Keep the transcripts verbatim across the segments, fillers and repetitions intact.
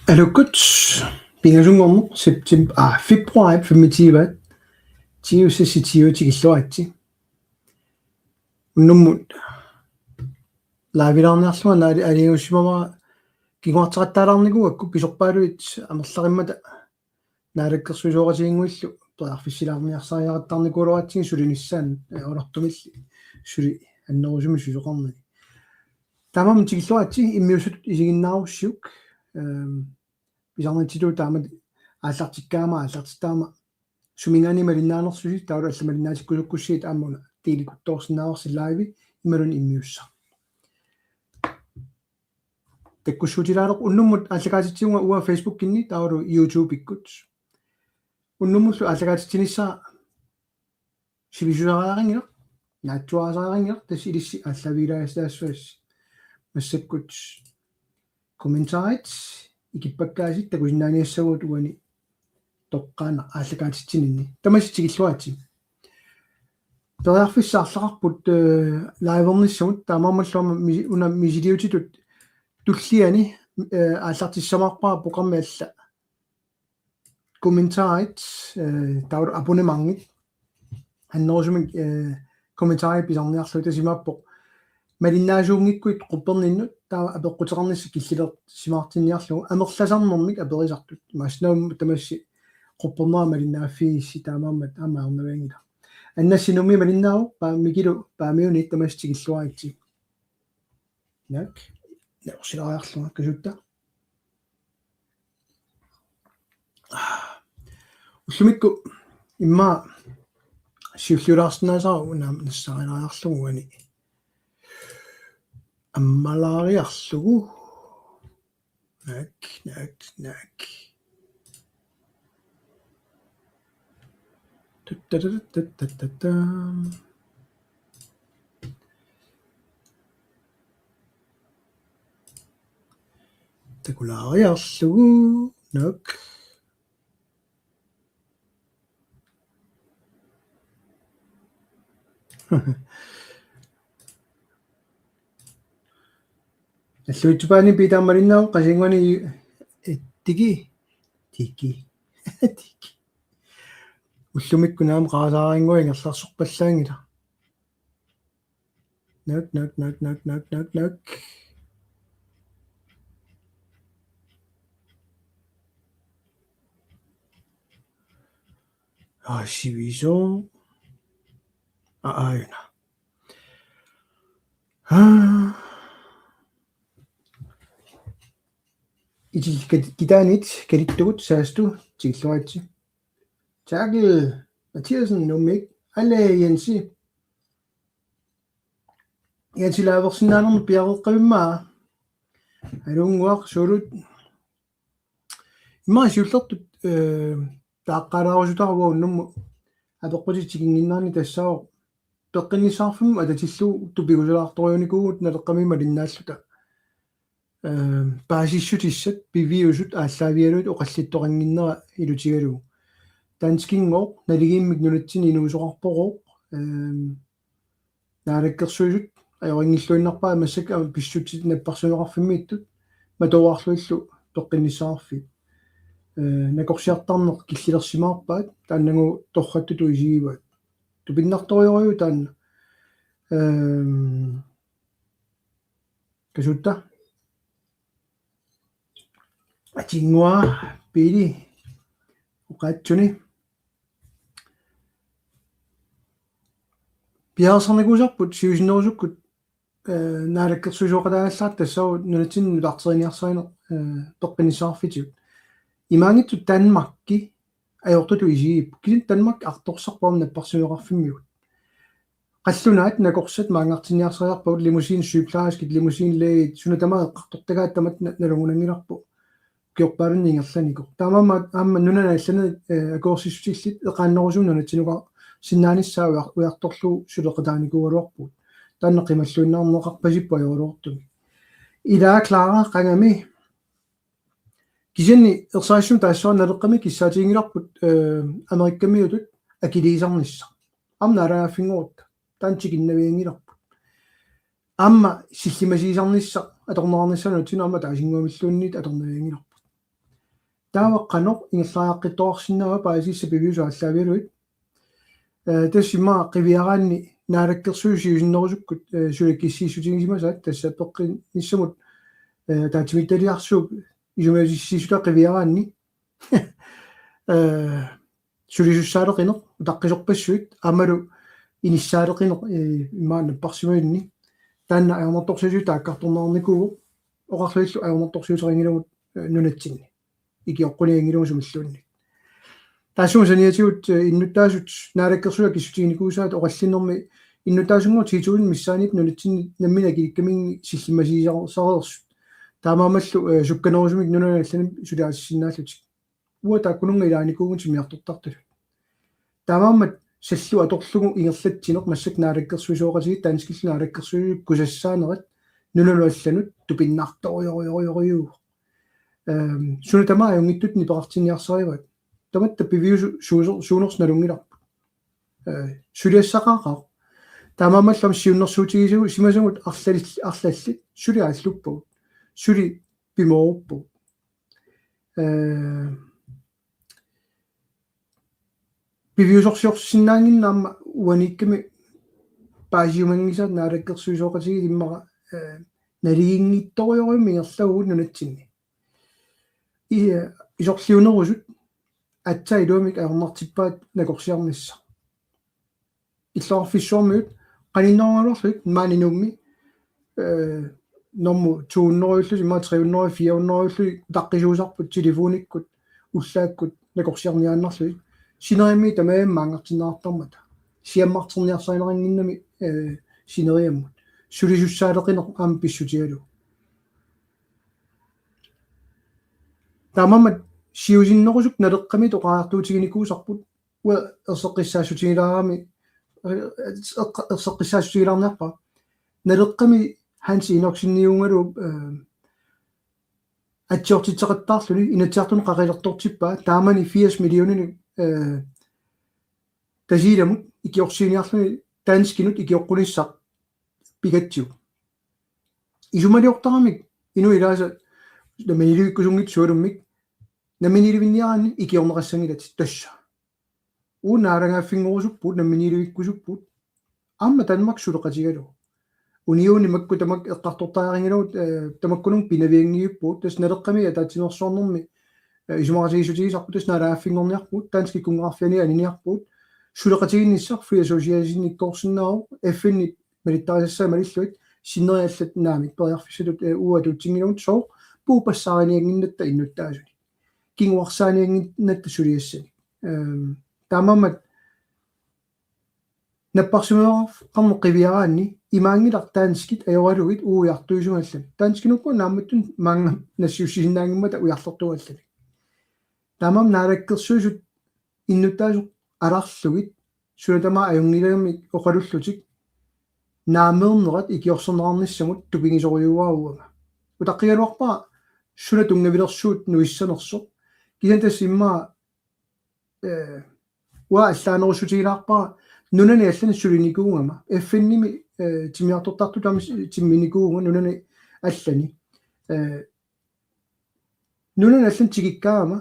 Aluukkut, pingasunngorneq september, ah, februar femogtyve, tyve seksogtyve tikilluaritsi. Unnummut live-ilaarniarlunga naali aliussimavara kinguarteqattaalaarnikuugakku pisorpaaluit amerlarimmata naalakkersuisooqatigiinnguillu periarfissilaarniarsariaqattaarnikuuloratsigit sulinissaanut, eh, ulartumilli suli annerusumik susoqarnani. Taamaammat tikilluaritsi immiussatut isiginnaarussiuk, ehm, pisarnitsitut taamatut aallartikkaangama aallartittaarama suminngaanniit malinnaanersusi taavalu allat malinnaatikkusukkussigit aamma una delikkuttoorsinnaavarsi live imaluunniit immiussaq. Takkussuutilaarlugu unnummut aallakaatitsivunga uanga Facebookinni taavalu YouTubeikkut. Unnummullu aallakaatitsinissaq sivisusariaqanngilaq, naatsuarisariaqanngilaq, tassa ilissi aallaavigilaarsinnaassavassi. Massakkut kommentarit ikippakkaasiit takusinnaaniassavagut uani toqqaannaq aallakaatitsininni. Tamassi tikilluaritsi. Periarfissaq arlaqarput, eh, live-ernissamut taamaammallu aamma mi-, una misiliutitut tulliani, eh, aallartissamaarpara programmi alla. Kommentarit, eh, taavalu abonnementit. Annerusumik, eh, kommentarit pisarniarlugit tassa imaappoq. Malinnaasuunngikkuit qupperninnut taava apeqquteqarnissaq killilersimaartinniarlugu amerlasarnermik aperisartut. Imaassinnaavoq tamassi quppernera malinnaaffigissi taamaammat aamma ajornavianngilaq. Annassi Nuummi malinnaavoq, paa-, Mikilu Paamiuni tamassi tikilluaritsi. Naak, naorsilaariarlunga Kasuutta. Ullumikkut immaqa siulliulaarsinnaasara una nassaarilaariarlugu uani. Ammalaariarlugu. Naak, naak, naak. Tattatatatatatam. Takulaariarlugu, naak. Alluitsupaani Piita malinnaavoq, Qasigiannguani, eh, Tiki. Tiki. Tiki. Ullumikkut aamma qarasaarinnguaq ingerlarsorpallaanngilaq. Naak, naak, naak, naak, naak, naak, naak. Aa, sivisooq. Aa, aajuna. Aa. Itil kat-, kitaanit kalittugut saastu tikilluaritsi. Terkel Mathiassen, Nuummi. Ale Jensi. Jensi live-ersinnaanermut piareeqqavimmaa. Aluunnguaq suulut. Immaqa siullertut, eh, taaqqaalaarusutara uanga unnummut apeqqutit tikinnginneranni tassaavoq peqqinnissaqarfimmut atatillugu tupigusulaartorujunikuuvugut Naleqqami malinnaalluta. Eh, paasissutissat piviusut aallaavigalugit oqallittoqannginnera ilutigalugu. Danskinngooq, naligiimmik nunatsinni inuusoqarporooq, eh, Naalakkersuisut ajorinngilluinnarpaat massakkut aamma pissutsit napparsimmaveqarfimmiittut matoorluillu peqqinnissaqarfiit. Eh, nakorsiartarneq killilersimaarpaat taannagooq torrattutut isigivaat. Tupinnartorujorujuuvoq taanna. Ehm, Kasuutta. Atinngua, Pili, oqaatsuni. Piareersarnikuusarput siusinnerusukkut, eh, naalakkersuisooqataagallartut tassaavoq nunatsinni nutarteriniarsarineq, eh, peqqinnissaqarfitigut. Imaanngitsoq Danmarki ajortutut isigigipput. Kisianni Danmark artorsarpoq aamma napparsimmaveqarfimmigut. Qallunaat nakorsat maanngartinniarsariaqarpagut, limousine sygeplejerskit, limousine lægit, suna tamaat eqqartortagaat tamatta na-, nalunnginngilarput. Ukiorpaalunni ingerlanikuuvoq. Taamaammat aamma nunanut allanut, eh, akuersissutillit eqaannerusumik nunatsinukarsinnaanissaa ujar-, ujartorlugu suleqataanikuugaluarpugut. Taanna qimalluinnarneqarpasippoq ajoraluartumik. Ila Clara qangami. Kisianni ersarissumik taassuma Naleqqami kissaatiginngilarput, eh, Amerikkamiutut akiliisarnissaq. Aamma naalagaaffinngorutta. Taanna tikinnavianngilarput. Aamma sillimasiisarnissaq atorneqarnissaa nunatsinni aamma ataasinnguamilluunniit atornavianngilarput. Taava qanoq ingerlariaqqittoqarsinnaava paasissutissat piviusut aallaavigalugit. Eh, tassa immaqa qiviaraanni naalakkersuisut siusinnerusukkut, eh, suleqqissiissutigisimagaat tassa peqqinnissamut, eh, ataatsimiititaliarsuup isumagisassiissutaat qiviaraanni. Eh, sulisussaaleqineq utaqqisorpassuit aammalu inissaaleqineq, eh, immaqa napparsimaninni. Taanna ajornartorsiutit taakkartorneqarnikuuvoq oqarlunilu ajornartorsiuteqanngilagut, eh, nunatsinni. Ikioqqunianngilagut sumilluunniit. Taassuma saniatigut, eh, innuttaasut naalakkersuisut akissutiginikuusaat oqallinnermi innuttaasunngooq ti tusind missaaniippoq nunatsinni nammineq akilikkaminnga sillimmasiisareersut. Taamaammallu, eh, sukkanerusumik nunanut allanut suliarisinnaallutik. Uanga taakkununnga ilaanikuuvugut timmisartortartutut. Taamaammat sallu atorlugu ingerlatsineq massakkut naalakkersuisooqatigiit danskillu naalakkersuisut kusassaanerat nunanut allanut tupinnartorujorujorujorujuu. Ehm, suna tamaat ajunngitsutut nipeqartinniarsarivaat. Tamatta piviusut suuser-, suunersut nalunngilarput. Eh, suliassaqaaqaaq. Taamaammallu aamma siunnersuutigisagut simasagut arlal-, arlallit suli aalluppagut. Suli pimooruppagut. Eh, piviusorsiorsinnaannginnama uaniikkami paasiumanngisaat naalakkersuisooqatigiit immaqa, eh, naliginngitsorujussuarmik ingerlavugut nunatsinni. I-, eh, isorliunerusut aatsaat iluamik ajornartippaat nakorsiarnissaq. Illoqarfissuarmiut qaninnerugaluarlugit maani Nuummi, eh, normu to hundrede-ullutik, immaqa tre hundrede, fire hundrede-ullutik utaqqisuusarput telefonikkut, ullaakkut nakorsiarniaannarlugit. Sineriammi tamarmik maanngartinneqartarmata. Siammarterniarsarineqannginnami, eh, sineriammut. Sulisussaaleqineq aamma pissutigalugu. Taamaammat siusinnerusukkut Naleqqami oqariartuutiginikuusarput uanga erseqqissaassutigilaarami, eh, eqqa-, erseqqissaassutigilaarniarpara. Naleqqami Hans Enoksenniugalu, eh, atsiortitseqattaarluni Inatsisartuni qaqilertortippaa taamani firs millioninik, eh, Tasiilamut ikiorsiiniarluni danskinut ikioqqunissaq pigatsigu. Isumaliortaramik inuit ilaasa namminiilivikkusunngitsut sualummik namminiilivinniaraanni ikiorneqassanngilatit tassa. Uagut naalagaaffinngorusupput, namminiilivikkusupput. Aamma Danmark suleqatigalugu. Unioni makku tamakku eqqartortariaqanngilagut, eh, tamakkununnga pinavianngivippugut, tassa Naleqqami ataatsimeersuarnermi, eh, isumaqatigiissutigisarput, tassa naalagaaffinngorniarpugut, danskit kunngeqarfianit aniniarpugut, suleqatigiinnissaq Free Association-ikkoorsinnaavoq, F N-ip malittarisassai malillugit, sinneri allat naamik periarfissatut, eh, uagut atuutsinngilagut sooq, puupassaariniannginnatta innuttaasunik. Kinguarsaaniannginnatta suliassanik. Ehm, taamaammat napparsimmaveqarneq qiviaraanni imaanngilaq danskit ajoralugit ujartuisugallamik. Danskinupput naammattunik maanga nassiussisinnaanngimmata ujarlertugallamik. Taamaammat naalakkersuisut innuttaasut alarlugit suna tamaat ajunngilagamik oqalullutik naameernerat ikiorserneqarnissamut tupigisorujussuuara uanga. Utaqqigaluarpara suna tunngavilersuut nuissanersoq. Kisianni tassa immaqa, eh, uanga allaanerussutigilaarpara nunani allani sulinikuugama. F N-imi, eh, timmisartortartut taama timminikuuvugut nunani allani. Eh, nunani allani tikikkaangama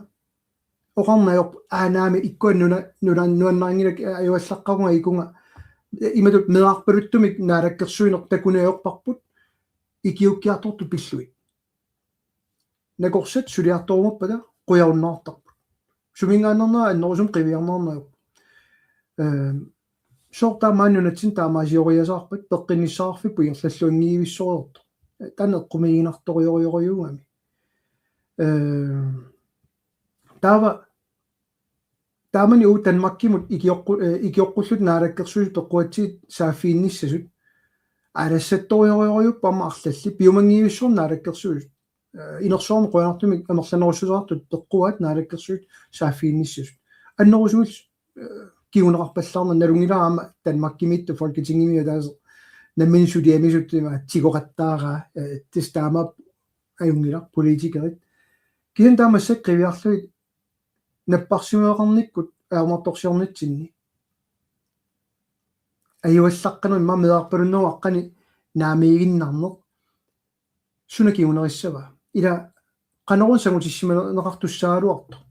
oqarneq ajorput aanaami ikkua nuna-, nuna-, nuannarinngilakka ajuallaqqaarunga ikunga, eh, imatut meerarpaluttumik naalakkersuineq takuneq ajorparput ikiuukkiartortut pillugit. Nakorsat suliartorumappata qujarunnaartarput. Suminngaanneernerat annerusumik qiviarneqarneq ajorpoq. Ehm, sooq taava maani nunatsinni taamaasioriasaarpat peqqinnissaqarfipput ingerlalluanngivissoreertoq. Taanna eqqumiiginartorujorujorujussuugami. Ehm, taava taamani uagut Danmarkimut ikioqqu-, eh, ikioqqulluta naalakkersuisut peqquatsigit saaffiginnissasut. Aalassattorujorujorujussuupput aamma arlallit piumanngivissoornut naalakkersuisut. Eh, inersuarmi qujanartumik amerlanerussuteqartut peqquaat naalakkersuisut saaffiginnissasut. Annerusumik, eh, kinguneqarpallaarneq nalunngilara aamma Danmarkimiittut Folketingimi ataaseq nammineq suliamisut ima tigoqattaaraa, eh, tassa taamaappoq ajunngilaq politikerit. Kisianni taava massakkut qiviarlugit napparsimmaveqarnikkut ajornartorsiornitsinni ajuallaqqaneq immaqa meerarpalunnerup aqqani naamiiginnarneq suna kingunerissavaa. Ila qanoruna sangutissimaneqartussaagaluartoq.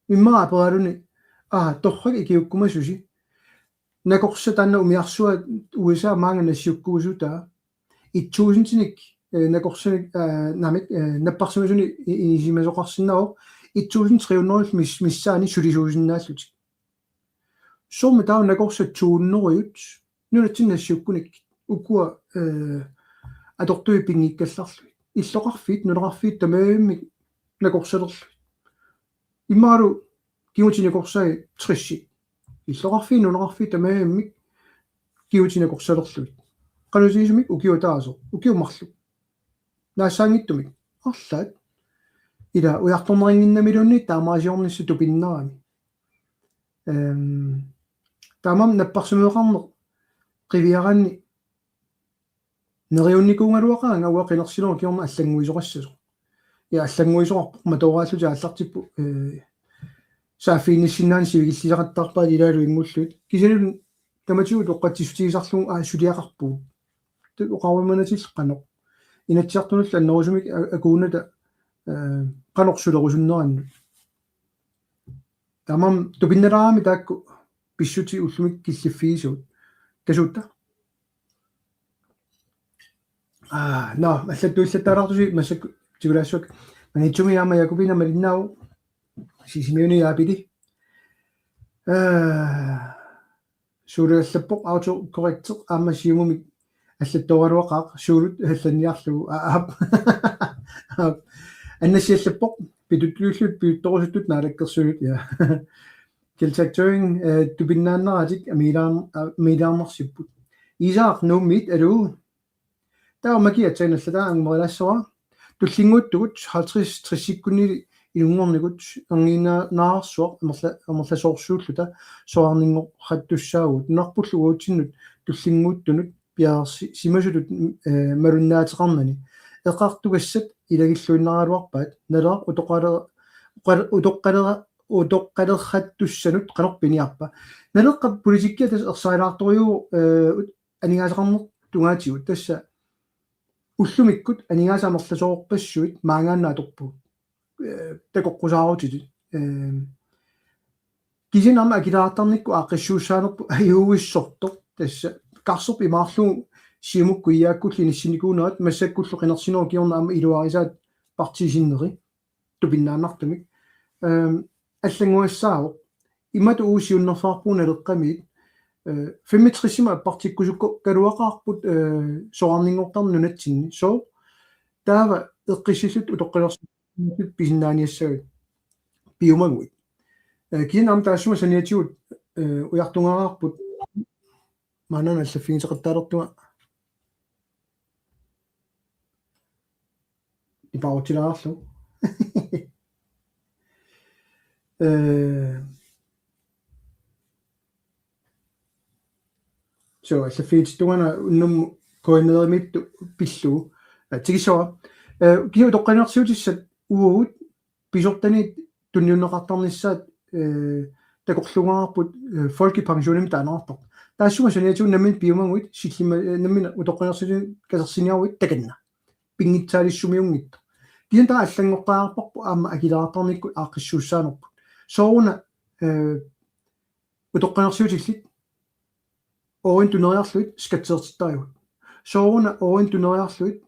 Immaqa aperaluni, aa, torrak ikiukkumasusi. Nakorsat taanna umiarsuaq U S A maanga nassiukkuusutaa. Et tusindinik, eh, nakorsanik, eh, naamik, eh, napparsimasunik i-, inisimasoqarsinnaavoq. Et tusind tre hundrede mis-, missaani sulisuusinnaallutik. Soormi taava nakorsat to hundrede nunatsinni nassiukkunik ukua, eh, atortui pinngikkallarlugit. Illoqarfiit, nunaqarfiit tamarmik nakorsalerlugit. Immaqalu kigutit nakorsai tressit. Illoqarfiit, nunaqarfiit tamarmik kigutit nakorsalerlugit. Qanoq ilisimik ukiut ataaseq, ukiut marluk. Naassaanngitsumik. Arlaat. Ila ujartornerinnginnamiluunniit taamaasiornissaq tupinnarami. Ehm, taamaammat napparsimmaveqarneq qiviaraanni neriunnikuugaluaqaanga uanga qinersinerup kingorna allannguisoqassasoq. Ja allannguisoqarpoq matooraallutik aallartipput, eh, saaffiginnissinnaaneq sivikillisaqattaarpaat ilaalu inngullugit. Kisianni tamatigut utoqqatsissutigisarlugu aa suliaqarpugut. Taava oqaruimanermik qanoq. Inatsisartunullu annerusumik a-, akuunata, eh, qanoq sulerusunnerannut. Taamaammat tupinnalaarami taakku pissutsit ullumikkut killiffigisavut. Kasuutta. Aa, nå, allattuillattaalaartusi massakkut tigulaassuakka. Maniitsumi aamma Jakobina malinnaavoq. Sisimiuni Jaapili. Aa, Suulut allappoq autokorrekti aamma Siumumik allattooraluaqaaq Suulut allanniarlugu. Aa, aap. Aap. Annassi allappoq pituttuullutik pituttorusuttut naalakkersuisut, ja. Kjeld Tøring, eh, tupinnaannaratik amiilaarn-, aa, amiilaarnarsipput. Isak Nuummiit, aluu. Taava Maki aatsaat allataa angumerilaassuara. Tullinnguuttugut halvtreds tressikkunni inunngornikut erniinnaarsuaq amerla-, amerlasoorsuulluta soraarninngortussaavugut. Nunarpullu uatsinnut tullinnguuttunut piareersi-, simasutut, eh, malunnaateqarnani. Eqqartugassat ilagilluinnaraluarpaat. Naleraq utoqqale-, utoqqale-, utoqqale-, utoqqalerhattussanut qanoq piniarpa. Naleqqap politikkia tassa ersarilaartorujuuvoq, eh, ut-, aningaasaqarneq tungaatigut. Tassa ullumikkut aningaasat amerlasoorpassuit maangaannaq atorpugut. Eh, takoqqusaarutit. Eh, kisianni aamma akileraartarnikkut aaqqissuussaanerput ajuuissortoq. Tassa Karsup imaarlugu Siumukkut I A K-kullu inissinnikuunerat massakkullu qinersinerup kingorna aamma iluarisaat partiit sinneri tupinnaannartumik. Ehm, allannguassaavoq. Imatut uagut siunnerfeqarpugut Naleqqamiit. Eh, femogtressimik appartikkusukkaluaqaarput, eh, soraarninngortarneq nunatsinni. Sooq taava eqqissillutit utoqqalinersiutit pisinnaaniassagavit piumaguit. Eh, kisianni aamma taassuma saniatigut, eh, ujartugaarput maanna allaffigiteqattaalertunga. Ipaarutilaarlu. Eh, so, allaffigitittungaana unnummut K N R-imiittut pillugu. Eh, tikissavara. Eh, kisianni utoqqalinersiutissat uagut pisortanit tunniunneqartarnissaat, eh, takorluugaarput, eh, folkepensionimik taaneqartartoq. Taassuma saniatigut nammineq piumaguit sillima-, eh, nammineq utoqqalinersiutinik katersiniaruit takanna. Pinngitsaalissumiunngitsoq. Kisianni taava allanngoqqaarparput aamma akileraartarnikkut aaqqissuussaanerput. Sooruna, eh, utoqqalinersiutillit oorinik tuneriarlugit skatteertittarigut. Sooruna oorinik tuneriarlugit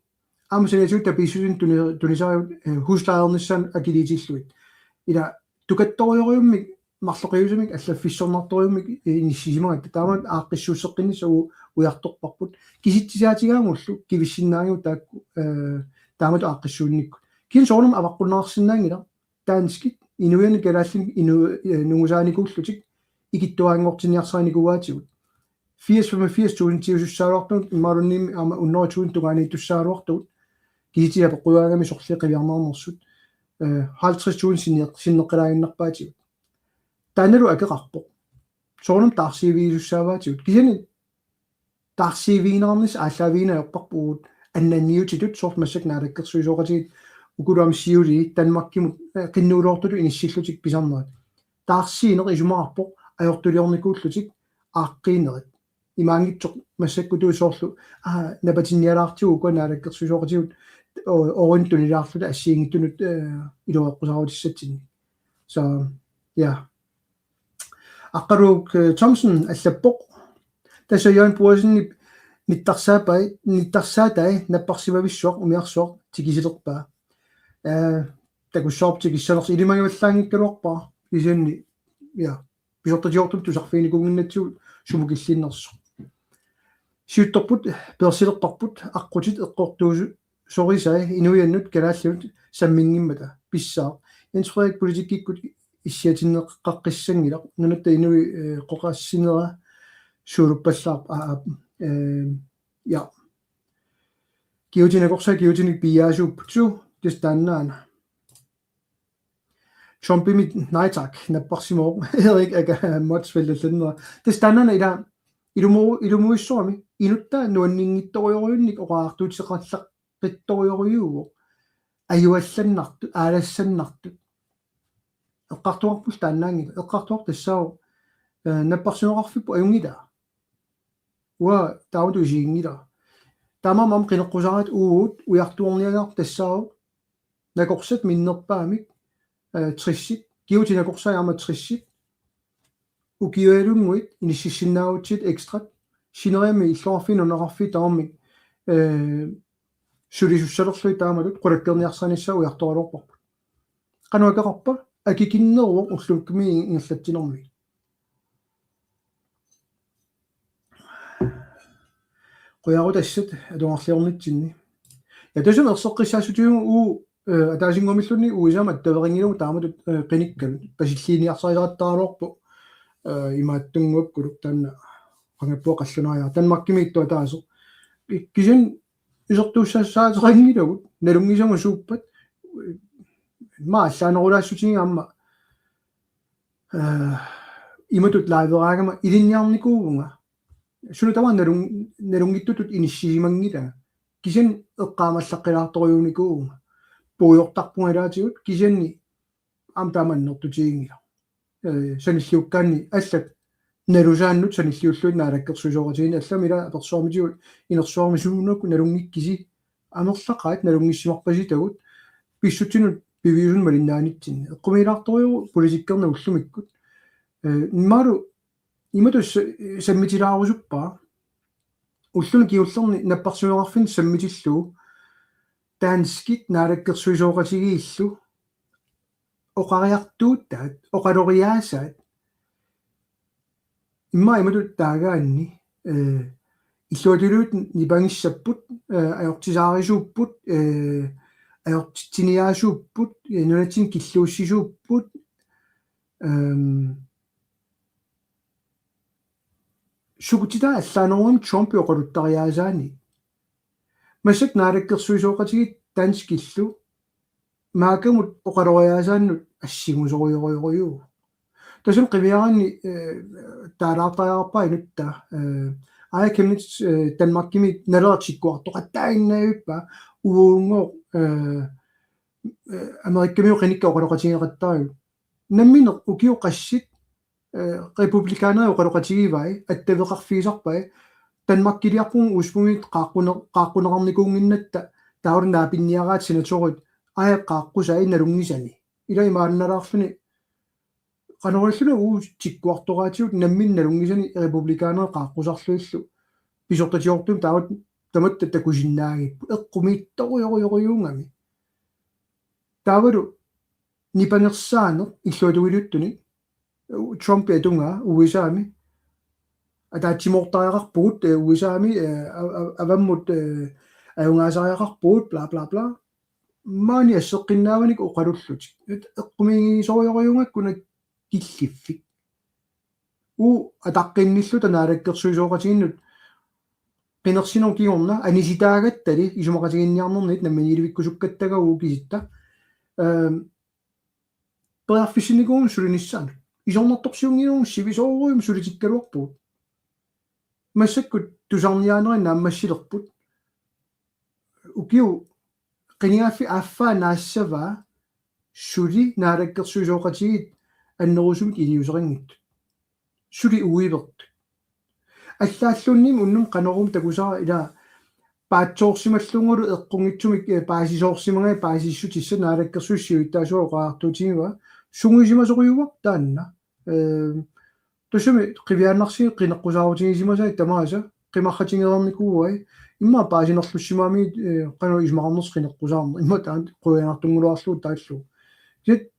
aamma saniatigut tapiissutinik tuni-, tunisarigut, eh, huslejernissaanut akiliitillugit. Ila tukattorujorujummik marloqiusamik allaffissornartorujummik, eh, inissisimagatta. Taamaammat aaqqissuusseqqinnissaq u-, ujartorparput. Kisitsisaatigaangullu kivissinnaanngilagut taakku, eh, taamatut aaqqissuunnikkut. Kisianni soorunami avaqqunneqarsinnaanngilaq. Danskit, inuiannit kalaallinit inu-, eh, nungusaanikuullutik ikittuaanngortinniarsarinikuuaatigut. Firs femogfirs tusindiusussagaluartugut imaluunniit aamma hundrede tusind tungaaniittussagaluartugut. Kisitsisit apeqqugaangamik sorliit qiviarneqarnersut. Eh, halvtreds tusind sinne-, sinneqqilaaginnarpaatigut. Taannalu akeqarpoq. Soorunami taarsiivigisussaavaatigut. Kisianni taarsiivigineqarnissaq aallaavigineq ajorparput uagut annanniutitut, soorlu massakkut naalakkersuisooqatigiit ukulu aamma siulii Danmarkimut, eh, qinnuuloortutut inissillutik pisarnerat. Taarsiineq isumaqarpoq ajortuliornikuullutik aaqqiinerit. Imaanngitsoq massakkutut soorlu, aa, napatinnialaartigu ukua naalakkersuisooqatigiit o-, orin tunilaarluta assigiinngitsunut, eh, iluaqqusaarutissatsinnik. Så, ja. Aqqaluuk, eh, Thomsen allappoq: Tassa Jørgen Brodersenip nittarsaapai, nittarsaatai napparsimavissuaq umiarsuaq tikisilerpaa. Eh, takussavarput tikissanersoq, ilimagivallaanngikkaluarpara. Kisianni, ja, pisortatigoortumik tusarfiginikuunnginnatsigu sumut killinnersoq. Siuttorput peersilerparput aqqutit eqqortuusorisai inuiannut kalaallinut samminngimmata. Pissaaq. Jens Frederik politikkikkut issiatinneqaqqissanngilaq. Nunatta inui, eh, qooqassinera suuluppallaarpoq. Aa, aa, eh, ja. Kigutit nakorsai kigutinik piiaasuupput, suu, tassa taannaana. Trumpimit nej tak napparsimavoq. Erik Aka Motzfeldt allannera. Tassa taannaana ila ilumu-, ilumuissorami inuttaa nuanninngitsorujorujunnik oqariartuuteqallaqqittorujorujuuvoq. Ajuallannartut, aalassannartut. Eqqartugarput taannaanngilaq. Eqqartugarput tassaavoq, eh, napparsimaqarfipput ajunngilaa. Uanga taamatut isiginngilara. Taamaammat qineqqusaaratta uagut ujartuarniagarput tassaavoq nakorsat minnerpaamik, eh, tressit, kigutit nakorsai aamma tressit, ukiualunnguit inississinnaagatsigit ekstrat, sineriammi illoqarfiit nunaqarfiit tamarmik, eh, sulisussalerlugit taamatut qulakkeerniarsarinissaa ujartoraluarparput. Qanoq akeqarpa? Akikinneruvoq ullukkumi ingerlatsinermi. Qujarutassit atugarliornitsinni. Ja, tassami erseqqissaassutigalugu uu, eh, ataasinnguamilluunniit U S A-mut attaveqanngilagut taamatut, eh, qinikkagut. Pasilliiniarsariaqattaaraluarpoq, eh, imaattunnguakkulu taanna qangappua qallunaaja. Danmarkimiittoq ataaseq. Kisianni isertuussaateqanngilagut, nalunngisagut suuppat, immaqa allaanerulaassutigiga aamma, eh, imatut live-raagama ilinniarnikuuvunga. Suna tamaat nalun-, nalunngittutut inissisimanngilanga. Kisianni eqqaamallaqqilaartorujuunikuuvunga. Puigortarpunga ilaatigut, kisianni aamma taama annertutiginngilaq. Eh, sanilliukkaanni allat nalusaannut sanilliullugit naalakkersuisooqatigiinni, allamik ila apersuarmitigut inersuarmi suunuku nalunngikkisi, amerlaqaat nalunngissimarpasitagut pissutsinut piviusunut malinnaanitsinni. Eqqumiilaartorujuuvoq politikkerneq ullumikkut. Eh, immaqalu imatut sa-, sammitilaarusuppara. Ulluni kingullerni napparsimaqarfinni sammitillugu danskit naalakkersuisooqatigiillu oqariartuutaat, oqaloriaasaat. Immaqa imatut taagaanni, eh, illuatungiliuttut nipangissapput, eh, ajortisaarisuupput, eh, ajortitsiniaasuupput, eh, nunatsinni killuussisuupput, ehm, sukutitaa allaanerummat Trumpi oqaluttariaasaani. Massakkut naalakkersuisooqatigiit danskillu maakamut oqaloriaasaannut assigusorujorujuu. Tassami qiviaraanni, eh, taalaartariaqarpara inuttaa, eh, Aaja Chemnitz, eh, Danmarkimi Naleraq tikkuartoqattaaginnavippa uunngooq, eh, eh, Amerikkamiut qinikkat oqaloqatigeqattaagigut. Nammineq ukiut qassit, eh, republikanerit oqaloqatigivai, attaveqarfigisarpai, Danmarkiliarpugut uuspumiit qaaqqune-, qaaqquneqarnikuunnginnatta, taava naapinniaraat senatorit, aaja qaaqqusai nalunngisani. Ila imaannalaarluni, qanoq ililluni uagut tikkuartoqaatigut nammineq nalunngisani republikanerit qaaqqusarlugillu, pisortatigoortumik taava tamatta takusinnaagipput, eqqumiitsorujorujorujussuugami. Taavalu nipangersaaneq illuatungiliuttunik, Trumpi atugaa U S A-mi ataatsimoortariaqarpugut, eh, U S A-mi, eh, a-, a-, avammut, eh, ajugaasariaqarpugut, bla, bla, bla. Maani asseqqinnaavanik oqalullutik. Et eqqumiigisorujorujussuugakku una killiffik. Uagut ataqqinnilluta naalakkersuisooqatigiinnut qinersinerup kingorna anisitaagattali isumaqatiginninniarnernit namminiilivikkusukkattagaq uagut kisitta. Ehm, periarfissinnikuuvugut sulinissaanut. Isornartorsiunngilagut sivisoorujummik sulitikkaluarpugut. Massakkut tusarniaanerit naammassilerput. Ukiut qinigaaffik affaa naassavaa suli naalakkersuisooqatigiit annerusumik iliuuseqanngitsut. Suli uivertut. Allaalluunniit unnuk Qanorooq takusara ila paatsoorsimalluunngilaq eqqunngitsumik, eh, paasisoorsimagai paasissutissat naalakkersuisut siulittaasuat oqariartuutigivaa. Sungiusimasorujuuvoq taanna. Eh, tassami qiviaannarsigit qineqqusaarutigisimagaat tamaasa qimarratigereernikuuai immaqa paasinerlussimagamiuk, eh, qanoq isumaqarnersoq qineqqusaarneq. Immaqa taanna qujanartunngikkaluarlugu taallugu. Kisianni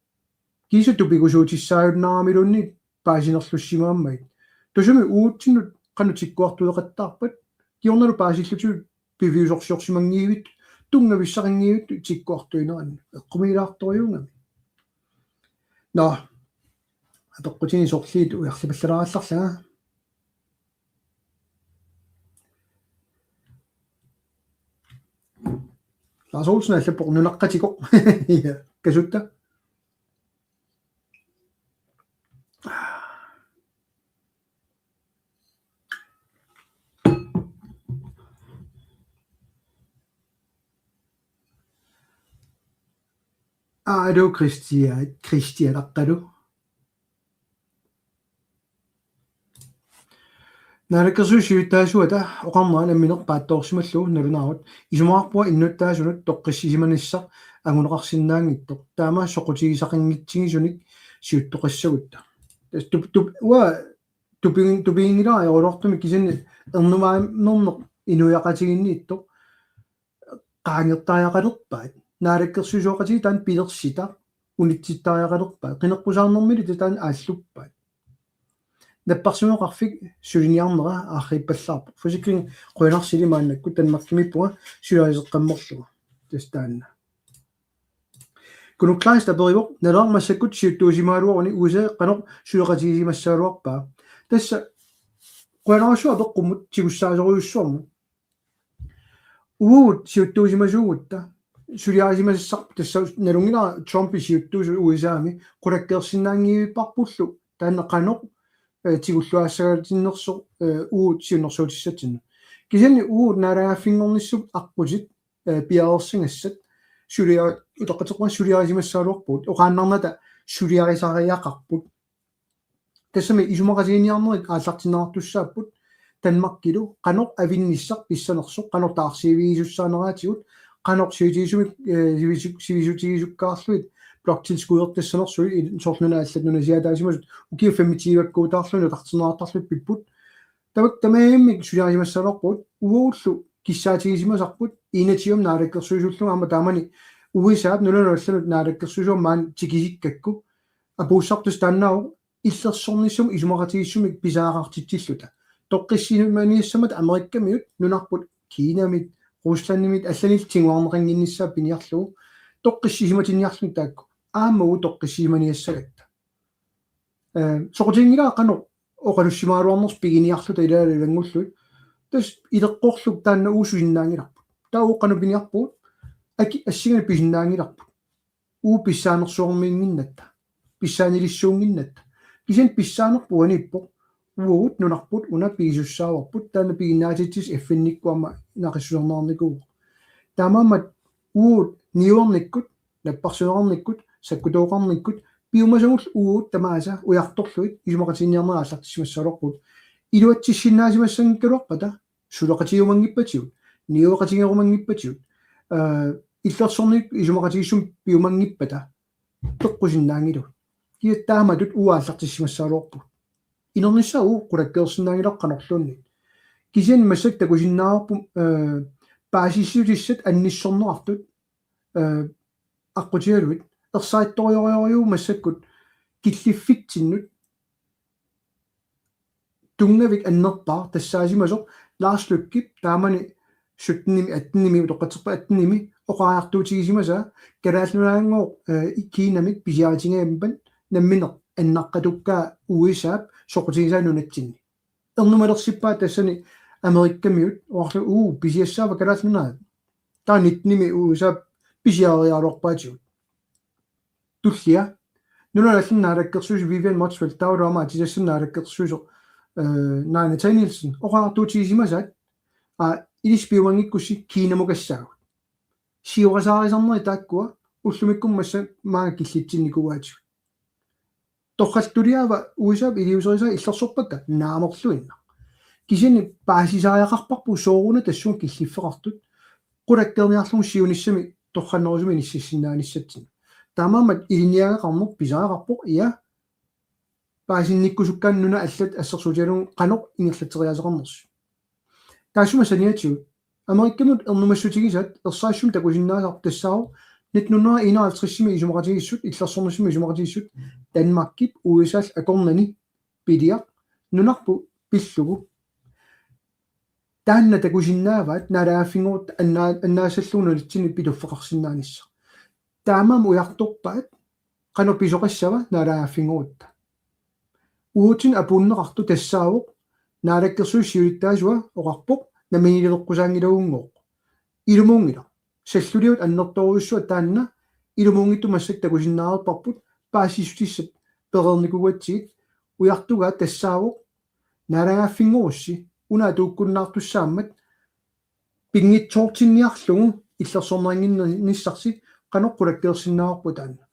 kiisa tupigusuutissaajunnaaramiluunniit paasinerlussimagamigit. Tassami uatsinnut qanoq tikkuartueqattaarpat, kingornalu paasillutigut piviusorsiorsimanngivit, tunngavissaqanngivit tikkuartuinerannut. Eqqumiilaartorujuugami. Nå, apeqqutini sorliit ujarlipallalaarallarlanga. Lars Olsen allappoq nunaqqatikoq. Ja, kasutta. Aa, aluu, Christian, Christian Aqqalu. Naalakkersuisut siulittaasuata oqarnerat nammineq paatsoorsimallugu nalunaarut. Isumaqarpunga innuttaasunut toqqissisimanissaq anguneqarsinnaanngitsoq. Taama soqutigisaqanngitsigisunik siuttoqassagutta. Tassa tup-, tup-, uanga tupi-, tupiginngilara ajoraluartumik kisianni ernumanerneq inuiaqatigiinniittoq qaangertariaqalerpaat. Naalakkersuisooqatigiit taanna pilersitaq unitsittariaqalerpaat. Qineqqusaarnermili taanna aalluppaat. Napparsimmaveqarfik suliniarnera arriippallaarpoq. Forsikring qujanarsilik maannakkut Danmarkimiippunga suliariseqqammerlunga. Tassa taanna. Knut Kleist aperivoq: Naleraq massakkut siuttuusimagaluaruni U S A qanoq suleqatigisimassagaluarpaa? Tassa qujanarsuaq apeqqummut tigussaasorujussuarmut. Uagut siuttuusimasuugutta suliarisimasassarput, tassa nalunngilara Trumpi siuttuusoq U S A-mi qulakkeersinnaanngivipparpullu taanna qanoq, eh, tigulluaassagatinnersoq, eh, uagut siunnersuutissatsinnut. Kisianni uagut naalagaaffinngornissamut aqqutit, eh, piareersagassat sulia-, utaqateqquan suliarisimassagaluarpugut, oqaannarnata suliarisariaqarput. Tassami isumaqatigiinniarnerit aallartinneqartussaapput Danmarkilu qanoq avinnissaq pissanersoq, qanoq taarsiiffigisussaaneraatigut, qanoq sivisuumik, eh, sivisu-, sivisuutigisukkaarlugit bloktilskuddertassanersugut, il-, soorlu nuna allat nunasiaataasimasut ukiut femogtyve-kkuutaarlugit nutarterneqartarlugit pipput. Tamakku tamarmik suliarisimassagaluarpugut, uagullu kissaatigisimasarput, inatsimmi naalakkersuisuullunga aamma taamani U S A-p nunanut allanut naalakkersuisuummik maani tikisikkakku, apuussarput tassa taannaavoq illersornissamut isumaqatigiissumik pisariaqartitsilluta. Toqqissisimaniassammata Amerikkamiut nunarput Kinamit, Ruslandimit allanillu tiguarneqannginnissaat piniarlugu. Toqqissisimatinniarluni taakku. Aamma uagut toqqissisimaniassagatta. Eh, soqutiginngilara qanoq oqalussimagaluarnersoq piginiarluta ilaalu ilanngullugit. Tassa ileqqorluta taanna uagut susinnaanngilarput. Taava uagut qanoq piniarpugut, aki-, assinganik pisinnaanngilarput. Uagut pissaanersuarmiinnginnatta, pissaanilissuunnginnatta. Kisianni pissaanerput uaniippoq, uagut nunarput una pigisussaavarput, taanna piginnaatitsisut F N-ikkut aamma naqissuserneqarnikuuvoq. Taamaammat uagut niuernikkut, napparsimaveqarnikkut, sakkutooqarnikkut piumasagullu uagut tamaasa ujartorlugit isumaqatigiinniarnerit aallartissimassagaluarpugut. Iluatsissinnaasimassanngikkaluarpata suleqatigiumanngippatigut, niueqatigeerumanngippatigut, eh, illersornikkut isumaqatigiissumik piumanngippata peqqusinnaanngilaq. Kisianni taamatut uagut aallartissimassagaluarpugut. Inernissaa uagut qulakkeersinnaanngilarput qanorluunniit. Kisianni massakkut takusinnaavarput, eh, paasissutissat annissorneqartut, eh, aqqutigalugit. Ersarittorujussuuvoq massakkut killiffitsinnut tunngavik annerpaaq tassaasimasoq Lars Løkkep taamani syttenimi, attenimi, utoqqatserput attenimi oqariartuutigisimasaa Kalaallit Nunaanngooq, eh, Kinamik pisiaritigimmat nammineq annaqqatukkaa U S A-p soqutigisaa nunatsinni. Ernumalersippaa tassani Amerikkamiut oqarlugu uu pisiassaava Kalaallit Nunaat. Taava nittenimi U S A-p pisiariaraluarpaatigut. Tullia. Nunanut allanut naalakkersuisoq Vivian Motzfeldt, taavalu aamma Atisassani naalakkersuisoq, eh, Naaja Nathanielsen, oqariartuutigisimasaat, aa, ilissi piumanngikkussi Kinamukassaagut. Siorasaarisarnerit taakkua ullumikkut massa maanga killitsinnikuuaatigut. Torrallattuliaava U S A-p iliuuserisaa illersorpakka? Naamerluinnaq. Kisianni paasisariaqarparput sooruna tassunga killiffeqartut qulakkeerniarlugu siunissami torrannerusumik inississinnaanissatsinnut. Taamaammat ilinniagaqarneq pisariaqarpoq, ia, paasinnikkusukkaanni nunat allat assersuutigalugu qanoq ingerlatseriaaseqarnersut. Taassuma saniatigut Amerikamiut ernumassutigisaat ersarissumik takusinnaasarput tassaavoq nitten hundrede enoghalvtredsimi isumaqatigiissut, illersornissamut isumaqatigiissut, Danmarkip U S A-llu akornanni piliaq nunarput pillugu. Taanna takusinnaavaat naalagaaffinngorutta annaa-, annaassallugu nunatsinni pituffeqarsinnaanissaq. Taamaammat ujartorpaat qanoq pisoqassava naalagaaffinngorutta. Uatsinnut apuunneqartoq tassaavoq Naalakkersuisut siulittaasua oqarpoq namminiiliveqqusaanngilagunngooq. Ilumuunngilaq. Salluliut annertoorujussuaq taanna ilumuunngitsumik massakkut takusinnaareerparput, paasissutissat pereernikuugatsigit. Ujartugaat tassaavoq naalagaaffinngorussi una atuukkunnaartussaammat pinngitsoortinniarlugu illersorneqannginnissarsi qanoq qulakkeersinnaavarput taanna.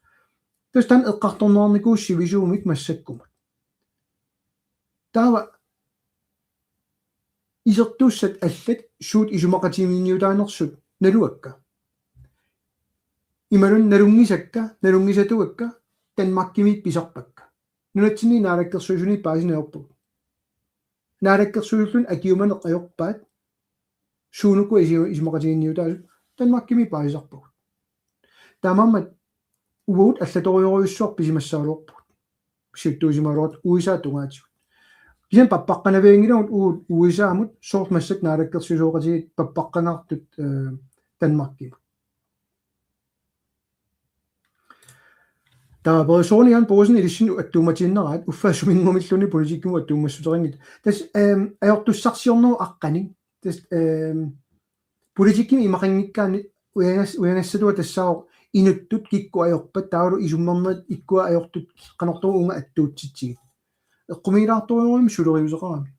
Tassa taanna eqqartorneqarnikuuvoq sivisuumik massakkumut. Taava isertuussat allat suut isumaqatiginninniutaanersut naluakka. Imaluunniit nalunngisakka, nalunngisatuakka Danmarkimi pisarpakka. Nunatsinni naalakkersuisuni paasineq ajorpugut. Naalakkersuisulluni akiumaneq ajorpaat suunuku isi-, isumaqatiginninniutaasut Danmarkimi paasisarpagut. Taamaammat uagut allatorujorujussuaq pisimassagaluarpugut. Siuttuusimagaluartut U S A tungaatigut. Kisianni pappaqqanavianngilagut uagut U S A-mut soorlu massakkut naalakkersuisooqatigiit pappaqqangaartut, eh, Danmarkimut. Taava Perisorian Poulsen ilissinnut attuumatiinnaraat uffa suminnguamilluunniit politikkimut attuumassuteqanngitsoq. Tassa, ehm, ajortussarsiornerup aqqaneq. Tassa, ehm, politikkimi imaqanngikkaanni ujagas-, ujagassatut tassaavoq inuttut kikkut ajorpat taavalu isummernerit ikkua ajortut qanortoq uunga attuutsitsigit. Eqqumiilaartorujummik suleriuseqarami.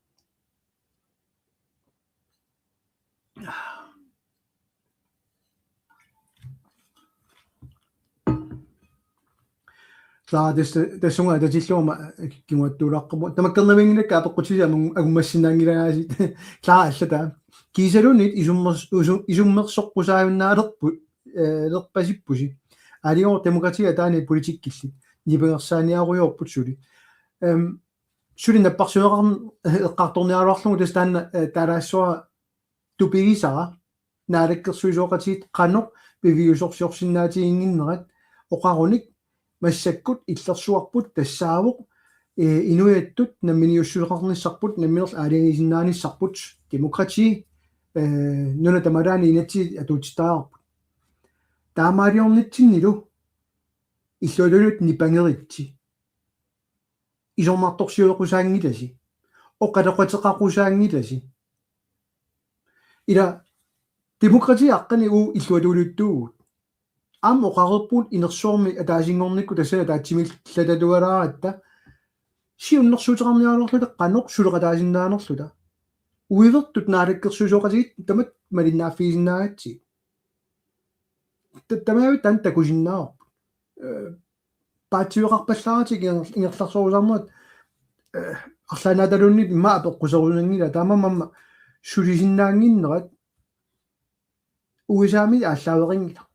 Klara, tassa, tassunga atatillugu aamma kinguaattuulaaqqammat. Tamakkernavianngilakka apeqqutisi amun-, angummassinnaanngilagaasi. Klara allataa. Kiisaluunniit isummers-, usu-, isummersoqqusaajunnaalersippu-, eh, -lerpasippusi. Aalior demokrati ataani politikkillit. Nipangersaaniarujoorput suli. Ehm, suli napparsimaneqarn-, eqqartorniaraluarlugu tassa taanna, eh, taalaassavara tupigisara naalakkersuisooqatigiit qanoq piviusorsiorsinnaatiginnginnerat oqarunik massakkut illersuarput tassaavoq, eh, inuiattut namminiussuseqarnissarput nammineq aalajangiisinnaanissarput demokrati, eh, nuna tamalaani inatsit atuutsittariaqarput. Taamaaliornitsinnilu illuatungiliuttut nipangeritsi. Isornartorsioqqusaanngilasi. Oqaloqateqaqqusaanngilasi. Ila demokratiaqqani uagut illuatungiliuttuuvugut. Aamma oqareerpugut inersuarmi ataasinngornikkut tassani ataatsimiillataluaratta siunnersuuteqarniaraluarluta qanoq suleqataasinnaanerluta. Uivertut naalakkersuisooqatigiit tamatta malinnaaffigisinnaagatsigit. Ta-, tamarmik taanna takusinnaavarput. Eh, paatsiveqarpallaaratik inger-, ingerlasorusaarnerat, eh, arlaannaataluunniit immaqa apeqquserunanngilaq taamaammat sulisinnaannginnerat U S A-mi aallaaveqanngilaq.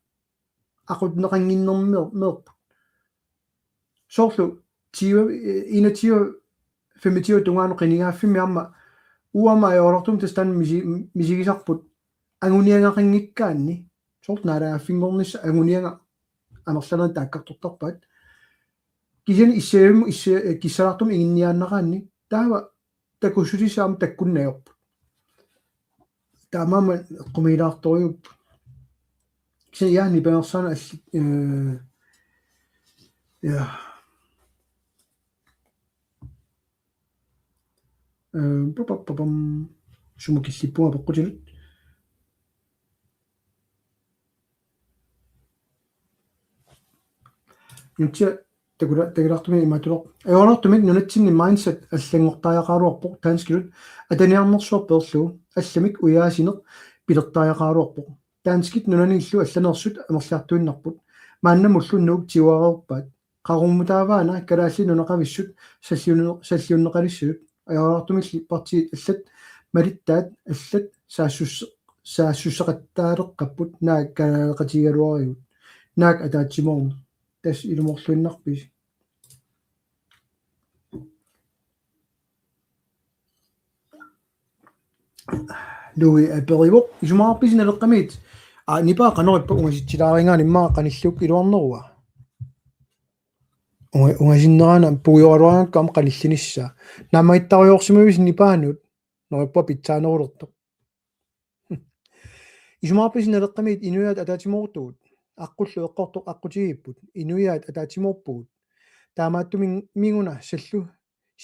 Aqunneqannginnermeer-, meerput. Soorlu tyve, eh, enogtyve, femogtyve tungaanut qinigaaffimmi aamma uanga aamma ajoraluartumik tassa taanna misi-, misigisarput anguniagaqanngikkaanni. Soorlu naalagaaffinngornissaq anguniagaq amerlanerit taakkartortarpaat. Kisianni issiavimmut issia-, eh, kissalaartumik iginniaannaraanni. Taava takussutissaammat takkunneq ajorput. Taamaammat eqqumiilaartorujuupput. Kisianni Jaani panersaana allit, eh, ja. Eh, papapapam. Sumut killippunga apeqqutinut. Nutsia takula-, takilaartumik imaattuloq. Ajoraluartumik nunatsinni mindset allanngortariaqaraluarpoq danskitut ataniarnersuaq peerlugu allamik ujaasineq pilertariaqaraluarpoq. Danskit nunanillu allaneersut amerliartuinnarput. Maannamullu Nuuk tiguareerpaat. Qaqugummutaavaana kalaallit nunaqavissut salliunne-, salliunneqalissasut. Ajoraluartumilli partiit allat Malittaat allat saassusse-, saassusseqattaaleqqapput naak kalaaleqatigigaluarigut. Naak ataatsimoorneq. Tassa ilumoorluinnarpisi. Louis aperivoq, isumaqarpisi Naleqqamiit? Aa, nipaa qanoq ippa, ungasitsilaarigaanni immaqa qanilliukkut iluarnerua? Unga-, ungasinnerana puiugaluarangakku aamma qanillinissaa. Naammagittarujoorsimavisi nipaanut? Neriuppunga pitsaanerulertoq. Isumaqarpisi Naleqqamiit inuiaat ataatsimoortugut? Aqqullu eqqortoq aqqutigiipput. Inuiaat ataatsimoorpugut. Taamaattumik minguna sallu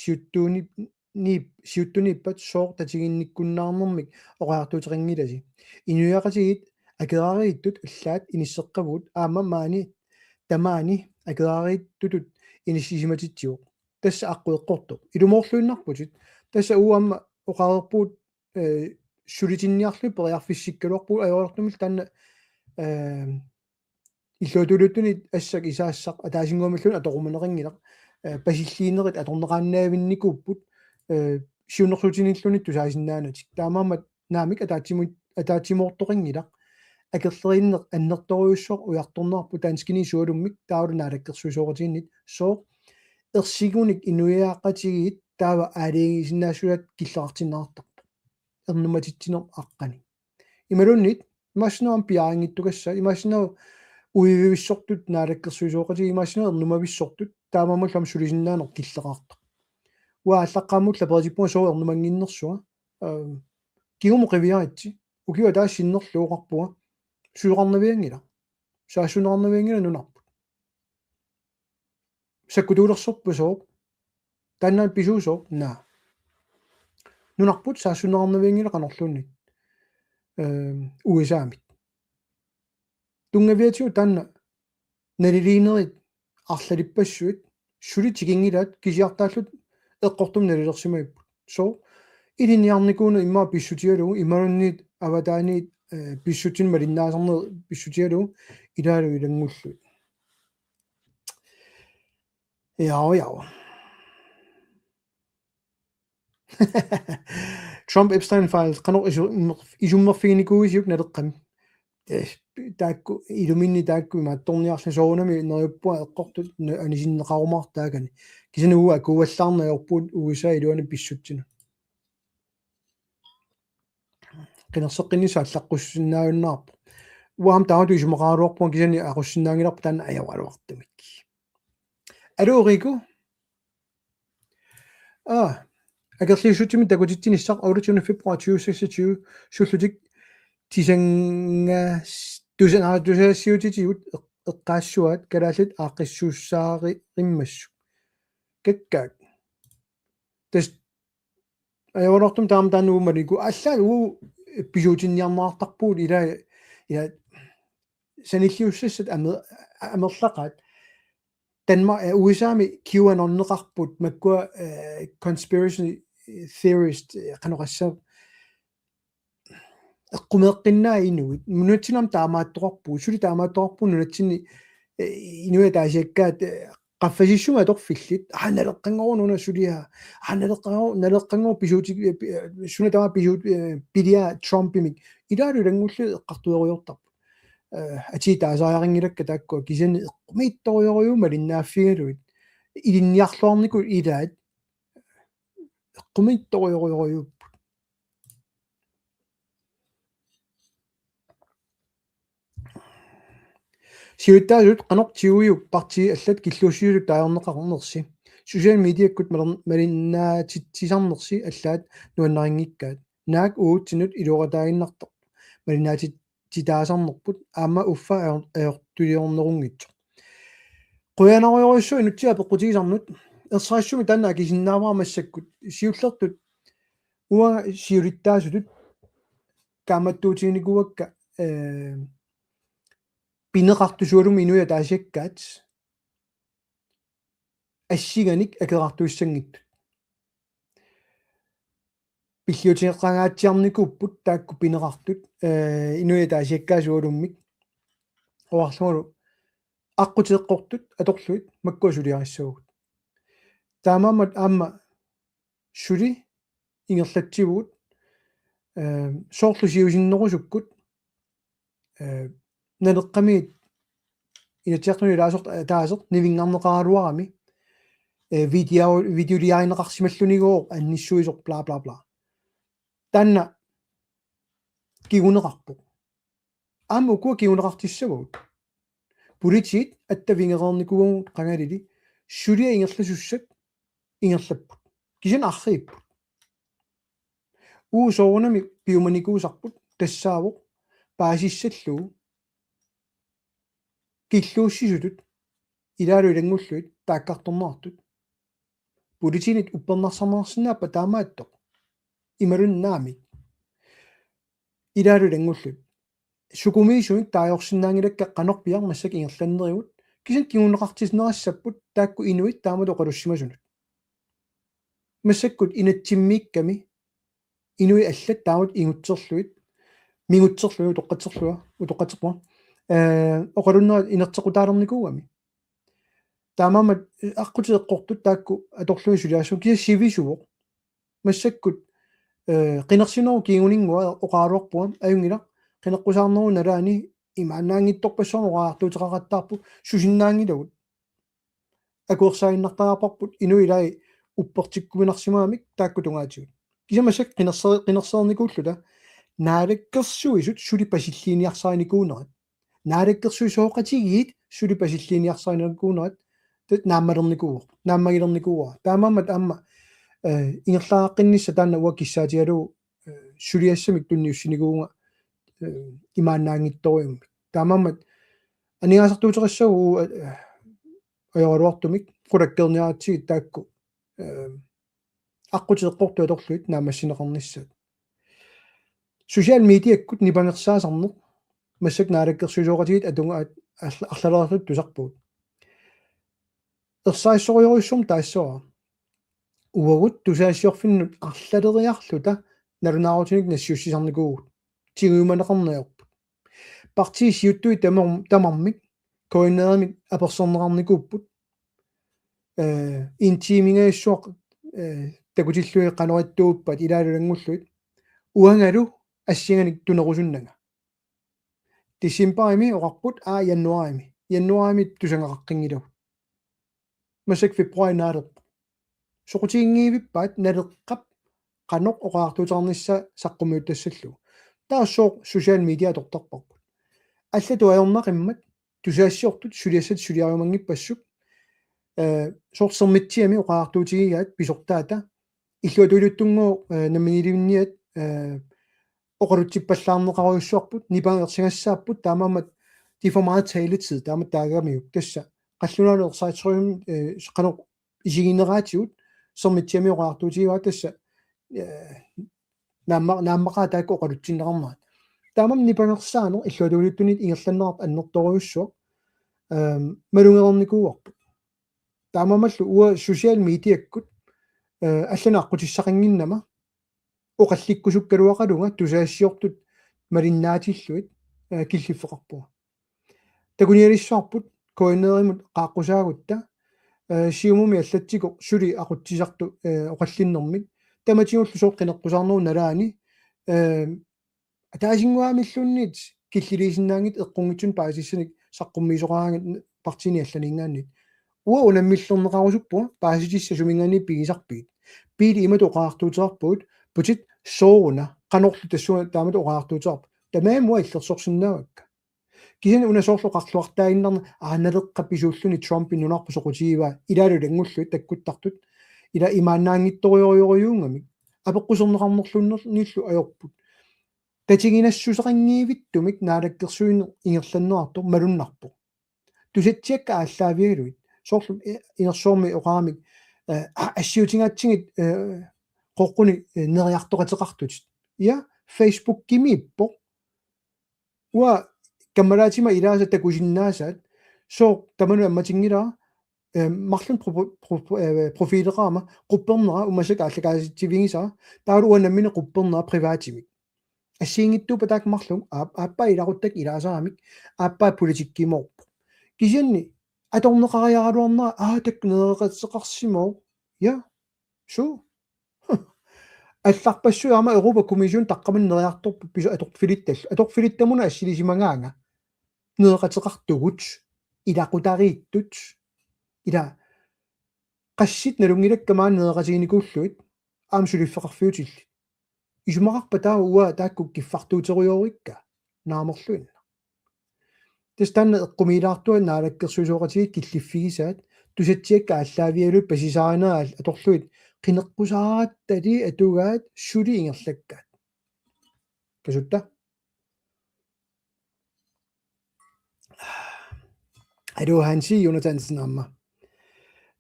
siuttuuni-, niip-, siuttuniippat sooq tatiginnikkunnaarnermik oqariartuuteqanngilasi? Inuiaqatigiit akeraariittut allaat inisseqqavugut aamma maani tamaani akeraariittutut inissisimatitsivoq. Tassa aqqut eqqortoq. Ilumoorluinnarputit. Tassa uagut aamma oqareerpugut, eh, sulitinniarlugit periarfissikkaluarpugut, ajoraluartumillu taanna, eh, illuatungiliuttunit assakka isaassaq ataasinnguamilluunniit atorumaneqanngilaq, eh, pasilliinerit atorneqaannaavinnikuupput, eh, siunnersuutinilluunniit tusaasinnaanatik. Taamaammat naamik ataatsimu-, ataatsimoortoqanngilaq. Akerleriinneq annertoorujussuaq ujartorneqarpoq danskini sualummik taavalu naalakkersuisooqatigiinnit, sooq ersigunik inuiaqatigiit taava aalajangiisinnaassusaat killeqartinneqartarpoq. Ernumatitsineq aqqani. Imaluunniit imaassinnaavoq piareerinngitsukassaq, imaassinnaavoq uivivissortut naalakkersuisooqatigiit, imaassinnaavoq ernumavissortut, taamaammallu aamma sulisinnaaneq killeqartoq. Uanga aallaqqaammullu aperitigippunga sooq ernumannginnersunga, eh, kingumut qiviaritsi, ukioq ataaseq sinnerlugu oqarpunga, susoqarnavianngilaq. Saassunneqarnavianngilaq nunarput. Sakkutuulersorpasooq. Taanna pisuusooq, naa. Nunarput saassunneqarnavianngilaq qanorluunniit. Ehm, U S A-mit. Tunngaviatigut taanna naliliinerit arlalippassuit suli tikinngilaat kisiartaalluta eqqortumik nalilersimagipput. Sooq ilinniarnikuuneq immaqa pissutigalugu imaluunniit avataaniit, eh, pissutsinik malinnaasarneq pissutigalugu ilaalu ilanngullugit. Jao, jao. Trump Epstein Files, qanoq isu-, isummerfiginikuuisiuk Naleqqami? Eh, taakku, iluminni taakku imaattorniarlugit soorunami neriuppunga eqqortut n-, anisinneqarumaartaakani. Kisianni uagut akuuallaarneq ajorpugut U S A iluani pissutsinut. Qinerseqqinnissaq allaqqussinnaajunnaarpoq. Uanga aamma taamatut isumaqaraluarpunga kisianni aqussinnaanngilarput taanna ajoraluartumik. Aluu, Riku? Aa, akerliussutsimik takutitsinissaq otteogtyvende februar tyve seksogtyve sullutik tisanngas-, tusa-, aa, tusagassiuutitigut eq-, eqqaassuaat kalaallit aaqqissuussaarimmassuk. Kakkaak. Tassa ajoraluartumik taama taanna uumaliku allaat uu pisuutinniarneqartarpugut ila, ila sanilliussassat amer-, amerlaqaat. Danmark, eh, U S A-mi QAnon-neqarput makkua, eh, conspiracy theorist, eh, qanoqassaq eqqumeeqqinnaat inuit. Nunatsinni aamma taamaattoqarpugut, suli taamaattoqarpugut nunatsinni, eh, inuit ataasiakkaat, eh, qaffasissumik atorfillit. Aa, Naleqqanngooq una suliaa. Aa, Naleqqanngooq, Naleqqanngooq pisuuti-, eh, pi-, eh, suna tamaat pisuut-, eh, piliaa Trumpimik. Ilaalu ilanngullugit eqqartuerujoortarput. Eh, atii taasariaqanngilakka taakkua kisianni eqqumiitsorujorujuuvoq malinnaaffigalugit. Ilinniarluarnikut ilaat eqqumiitsorujorujorujuupput. Siulittaasut qanoq tiguiuk partiit allat killuussisusut taagorneqarnersi. Social mediakkut maler-, malinnaatitsisarnersi allaat nuannarinngikkaat. Naak uatsinnut iluaqutaaginnartarput. Malinnaatit-, titaasarnerput aamma uffa ajor-, ajortuliornerunngitsoq. Qujanarujorujussuaq Inutsiaq apeqqutigisannut. Ersarissumik taanna akisinnaavara massakkut. Siullertut uanga siulittaasutut kaammattuutiginikuuakka, eh, pineqartut sualummik inuit ataasiakkaat assinganik akerartuissanngitsut. Pilliutigeqangaatsiarnikuupput taakku pineqartut, eh, inuit ataasiakkaat sualummik. Oqarlungalu aqqut eqqortut atorlugit makkua suliarissavagut. Taamaammat aamma suli ingerlatsivugut Eh, soorlu siusinnerusukkut, eh, Naleqqami Inatsisartuni ilaasortaq ataaseq nivinngarneqaraluarami, eh, video-, videoliarineqarsimallunigooq annissuisoq bla bla bla. Taanna kinguneqarpoq. Aamma ukua kinguneqartissavagut. Politiit attavigereernikuugatta qangalili suliat ingerlasussat ingerlapput. Kisianni arriipput. Uagut soorunami piumanikuusarput tassaavoq paasissallugu killuussisutut ilaalu ilanngullugit taakkartorneqartut. Politiinit uppernarsarneqarsinnaappat taamaattoq. Imaluunniit naamik. Ilaalu ilanngullugit. Sukumiisumik taagorsinnaanngilakka qanoq piareermat massakkut ingerlanerigut. Kisianni kinguneqartinneqassapput taakku inuit taamatut oqalussimasunut. Massakkut inatsimmiikkami inuit allat taamatut ingutserlugit, mingutserlugit utoqqatserlunga, utoqqatserpunga. Eh, oqalunnerat inerteqqutaalernikuugami. Taamaammat aqqutit eqqortut taakku atorlugit suliassavut kisianni sivisuuvoq. Massakkut, eh, qinersinerup kinguninngua oqaraluarpunga ajunngilaq qineqqusaarnerup nalaani imaannaanngitsorpassuarnik oqariartuuteqaqattaarput susinnaanngilagut. Akuersaaginnartariaqarparput inuit ilaat uppertikkuminarsimagamik taakku tungaatigut. Kisianni massakkut qinerse-, qinersereernikuulluta naalakkersuisut suli pasilliiniarsarinikuunerat. Naalakkersuisooqatigiit suli pasilliiniarsarinikuunerat. Taanna naammalernikuuvoq. Naammagilernikuuara. Taamaammat aamma, eh, ingerlaqqinnissaa taanna uanga kissaatigalugu, eh, suliassamik tunniussinikuuvunga, eh, imaannaanngitsorujummik. Taamaammat aningaasartuuteqassaaq uagut, eh, ajoraluartumik qulakkeerniaratsigit taakku, eh, aqqutit eqqortut atorlugit naammassineqarnissaat. Social mediakkut nipangersaasarneq massakkut naalakkersuisooqatigiit atungaat arl-, arlaleriarluta tusarpugut. Ersarissorujorujussuarmik taassavara. Uagut tusagassiorfinnut arlaleriarluta nalunaarutinik nassiussisarnikuuvugut. Tigujumaneqarneq ajorput. Partiit siuttuit tamar-, tamarmik K N R-imit apersorneqarnikuupput. Eh, en tiimingajussuaq, eh, takutillugit qanoq ittuuppat ilaalu ilanngullugit. Uangalu assinganik tunerusunnanga. Decembarimi oqarput, aa, januarimi. Januarimi tusagaqaqqinngilagut. Massakkut februarip naalerpoq. Soqutiginngivippaat Naleqqap qanoq oqariartuuteqarnissaa saqqummiuttassallugu. Taava sooq social media atortarparput. Allatut ajornaqimmat tusagassiortut suliassat suliariumanngippassuit, eh, sooq Sermitsiami oqariartuutigigaat pisortaata illuatungiliuttunngooq, eh, namminiilivinniat, eh, oqalutsippallaarneqarujussuarput, nipangersigassaapput, taamaammat de får meget taletid, taama taagamiuk, tassa. Qallunaanut ersarissorujussuarmik, eh, qanoq isigineraatigut, Sermitsiami oqariartuutigivaat tassa, eh, naamma-, naammaqaat taakku oqalutsinneqarnerat. Taamaammat nipangersaaneq illuatungiliuttunit ingerlanneqartoq annertoorujussuaq, ehm, malugereernikuuarput. Taamaammallu uanga social mediakkut, eh, allanik aqqutissaqannginnama oqallikkusukkaluaqalunga tusagassiortut malinnaatillugit, eh, killiffeqarpunga. Takunialissavarput K N R-imut qaaqqusaagutta, eh, Siumumi allatsikoq suli aqutsisartut, eh, oqallinnermik. Tamatigullu sooq qineqqusaarnerup nalaani, eh, ataasinnguamilluunniit killiliisinnaanngitsut eqqunngitsunik paasisassanik saqqummiisoqaraangat partiini allaniingaanniit. Uanga unammillerneqarusuppunga paasitissat suminngaanniit pigisarpigit. Piili imatut oqariartuuteqarpugut, putit sooruna, qanorlu tassunga taamatut oqariartuuteqarput. Tamarmik uanga illersorsinnaavakka. Kisianni una soorlu oqarluartaaginnarneq, aa, Naleqqap pisuulluni Trumpi nunarput soqutigivaa, ilaalu ilanngullugit takkuttartut, ila imaannaanngitsorujorujussuugamik, apeqquserneqarnerluunniillu ajorput. Tatiginassuseqanngivittumik naalakkersuineq ingerlanneqartoq malunnarpoq. Tusatsiakka aallaavigalugit. Soorlu, eh, inersuarmi oqaramik, eh, a-, assiutigaatsigit, eh, qoqquni, eh, neriartoqateqartutit. Ja, Facebookimiippoq. Uanga kammalaatima ilaasa takusinnaasaat. Sooq tamanut ammatinngilara, eh, marlunnik propo-, propo-, eh, profileqarama, quppernera, umasakka aallakaatitsivigisara, taavalu uanga nammineq quppernera privatimik. Assigiinngitsuuppat taakku marluk, aap-, aappaa ilaquttakka ilaasaramik, aappaa politikkimoorpoq. Kisianni, atorneqariaraluarnera, aa, taakku nereqateqarsimavoq. Ja, suu. Allarpassuit aamma Europa Kommission taqqamani neriartorput pisoq atorfilittallu. Atorfilittamuna assilisimagaanga. Nereqateqartugut, ilaqutariittut, ila qassit nalunngilakka maani nereqatiginikuullugit, aamma suliffeqarfiutillit. Isumaqarpa taava uanga taakku kiffartuuterujoorikka, naamerluinnaq. Tassa taanna eqqumiilaartua naalakkersuisooqatigiit killiffigisaat, tusatsiakka aallaavigalugit pasisaanerat atorlugit, qineqqusaarattali atugaat suli ingerlakkaat. Kasutta? Aluu Hansi Jonathansen aamma.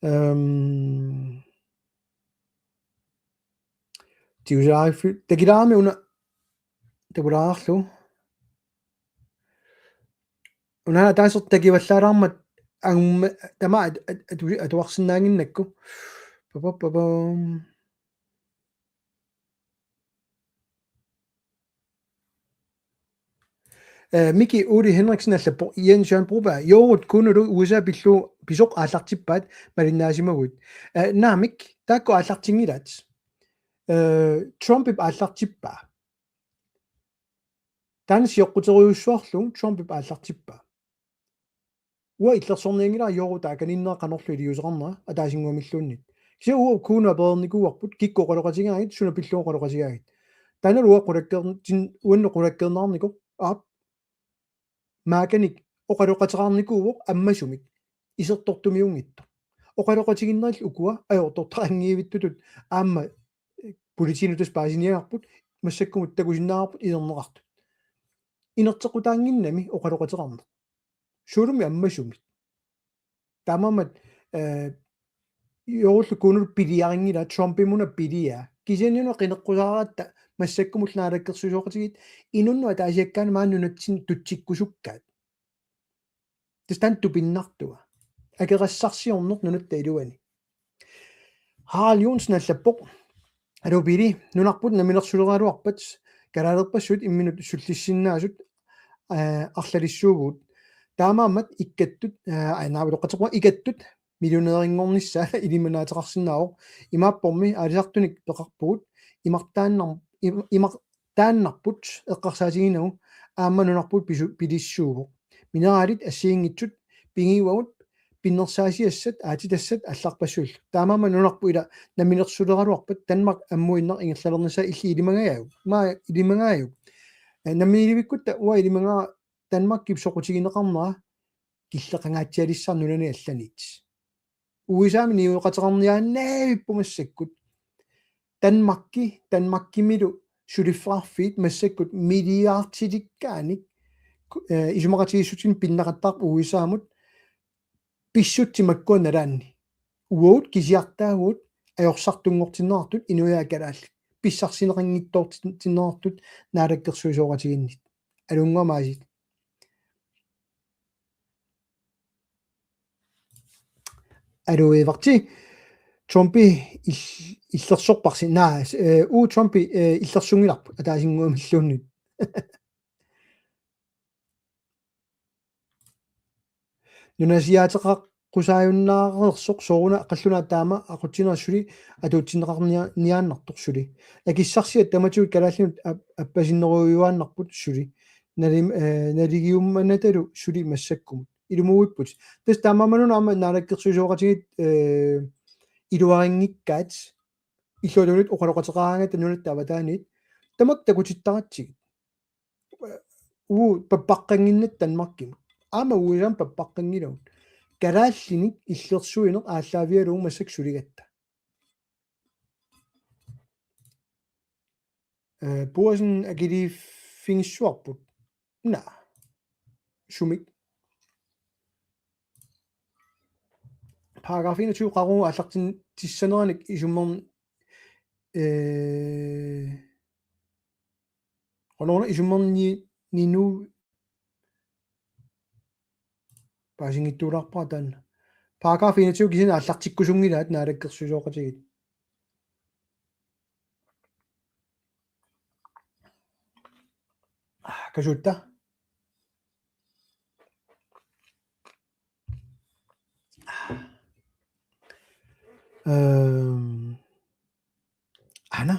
Øhm, Tiusaafi, takilaarami una, takulaarlu. Una taasertaq takivallaalaarmat aamma tamaat at-, at-, atu-, atuarsinnaannginnakku. Papapapam. Eh, Miki Uli Henriksen allappoq, Jens Jørgen Broberg. Joorut Kuunulu U S A pillugu pisoq aallartippaat malinnaasimagit. Eh, naamik, taakku aallartinngilaat. Eh, Trumpip aallartippaa. Taanna sioqquterujussuarlugu Trumpip aallartippaa. Uanga illersornianngilara Joorut taakaniinnera qanorlu iliuuseqarnera ataasinnguamilluunniit. Kisianni uagut Kuunup apereernikuuarput kikkut oqaloqatigaagit, suna pillugu oqaloqatigaagit. Taannalu uanga qulakkeer-, tin-, uannut qulakkeerneqarnikoq, aap, maakanik oqaloqateqarnikuuvoq ammasumik. Isertortumiunngitsoq. Oqaloqatiginnerillu ukua ajortortaqanngivittutut aamma, eh, politiinut tassa paasiniagarput, massakkumut takusinnaavarput iserneqartut. Inerteqqutaannginnami oqaloqateqarneq. Suulumi ammasumik. Taamaammat, eh, Joorullu Kuunullu piliarinngilaat, Trumpimuna piliaa. Kisianni una qineqqusaaratta massakkumullu naalakkersuisooqatigiit inunnut ataasiakkaanut maani nunatsinni tutsikkusukkaat. Tassa taanna tupinnartua. Akerassarsiorneq nunatta iluani. Harald Johnsen allappoq. Aluu Pele, nunarput namminersuleraluarpat, kalaalerpassuit imminut sullissinnaasut, eh, arlalissuuvugut. Taamaammat ikkattut, eh, ai, naavitoqqatseqquaq ikkattut, millionærinngornissaa ilimanaateqarsinnaavoq. Imaappormi aalisartunik peqarpugut, imartaannar-, im-, imartaannarput eqqarsaatiginagu aamma nunarput pisu-, pilissuuvoq. Mineralit assigiinngitsut pigiuagut pinnersaasiassat aatsitassat allarpassuillu. Taamaammat nunarput ila namminersuleraluarpat Danmark ammuinnaq ingerlalernissaa illit ilimagaajuk. Maa ilimagaajuk. Eh, namminiilivikkutta uanga ilimagaara Danmarkip soqutigineqarnera killeqangaatsialissaaq nunani allaniit. U S A-mi niueqateqarniaannavippoq massakkut. Danmarki, Danmarkimilu suliffeqarfiit massakkut milliardilikkaanik, ku-, eh, isumaqatigiissutsinni pinnaqattaarput U S A-mut pissutsit makkua nalaanni. Uagut kisiartaavugut ajorsartunngortinneqartut inuiaat kalaallit. Pissarsineqanngitsoortinneqartut naalakkersuisooqatigiinnit. Alunnguamik aasiit. Aluu Everti, Trumpi il-, illersorparsi. Naa, eh, uu Trumpi, eh, illersunngilarput, ataasinnguamilluunniit. Nunasiaateqaqqusaajunnaarersoq sooruna qallunaat taama aqutsineq suli atuutsinneqarnia-, niaannartoq suli. Akissarsiat tamatigut kalaallinut ap-, appasinnerujuaannarput suli. Nalim-, eh, naligiummanatalu suli massakkumut. Ilumuuipput. Tassa taamaammanuna aamma naalakkersuisooqatigiit, eh, iluarinngikkaat illuatunut oqaloqateqaraangatta nunatta avataaniit. Tamakku takutittaratsigit. Uu pappaqqannginnatta Danmarkimut. Aamma U S A-mut pappaqqanngilagut. Kalaallinik illersuineq aallaavigalugu massakkut suligatta. Eh, Boasen akiliiffigissuarput. Naa. Sumik. Paragraf enogtyve qaqugu aallartin-, tissaneranik isummer-, eh, Qanoruna isummerni-, ninu-, paasinngitsuulaarpara taanna. Paragraf enogtyve kisianni aallartikkusunngilaat naalakkersuisooqatigiit. Ah, kasuutta. Øhm, Anna?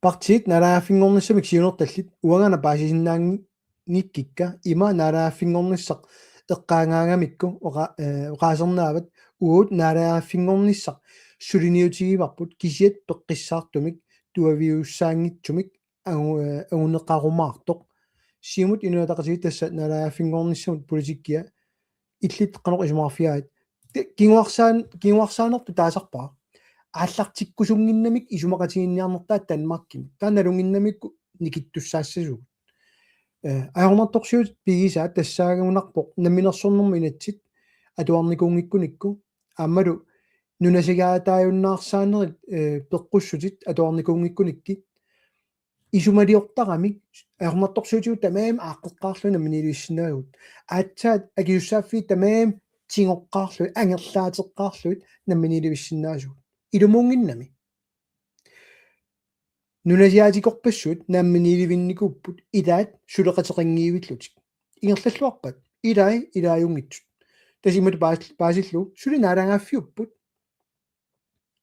Partiit naalagaaffinngornissamik siunertallit uangaana paasisinnaanngikkikka ima naalagaaffinngornissaq eqqaagaagamikku oqa-, eh, oqaasernaavat uagut naalagaaffinngornissaq suliniutigivarput kisiat peqqissaartumik tuaviussaanngitsumik angu-, eh, anguneqarumaartoq. Siumut Inuit Ataqatigiit tassa naalagaaffinngornissamut politikkia illit qanoq isumaqarfigaat? Te-, kinguarsaan-, kinguarsaanertut taasarpara. Aallartikkusunnginnamik isumaqatiginninniarnertaa Danmarkimi. Taanna nalunnginnamikku nikittussaassasugut. Eh, ajornartorsiut pigisaat tassaagunarpoq namminersornermut inatsit atuarnikuunngikkunikku aammalu nunasigaataajunnaarsaannerit, eh, peqqussutit atuarnikuunngikkunikku isumaliortarami ajornartorsiutigut tamarmik aaqqeqqaarlugit namminiilivissinnaavugut. Aatsaat akisussaaffiit tamarmik tigoqqaarlugit, angerlaateqqaarlugit namminiilivissinnaasugut. Ilumuunnginnami. Nunasiaatikorpassuit namminiilivinnikuupput ilaat suleqateqanngivillutik. Ingerlalluarpat ilai ilaajunngitsut. Tassa imatut paas-, paasillugu suli naalagaaffiupput.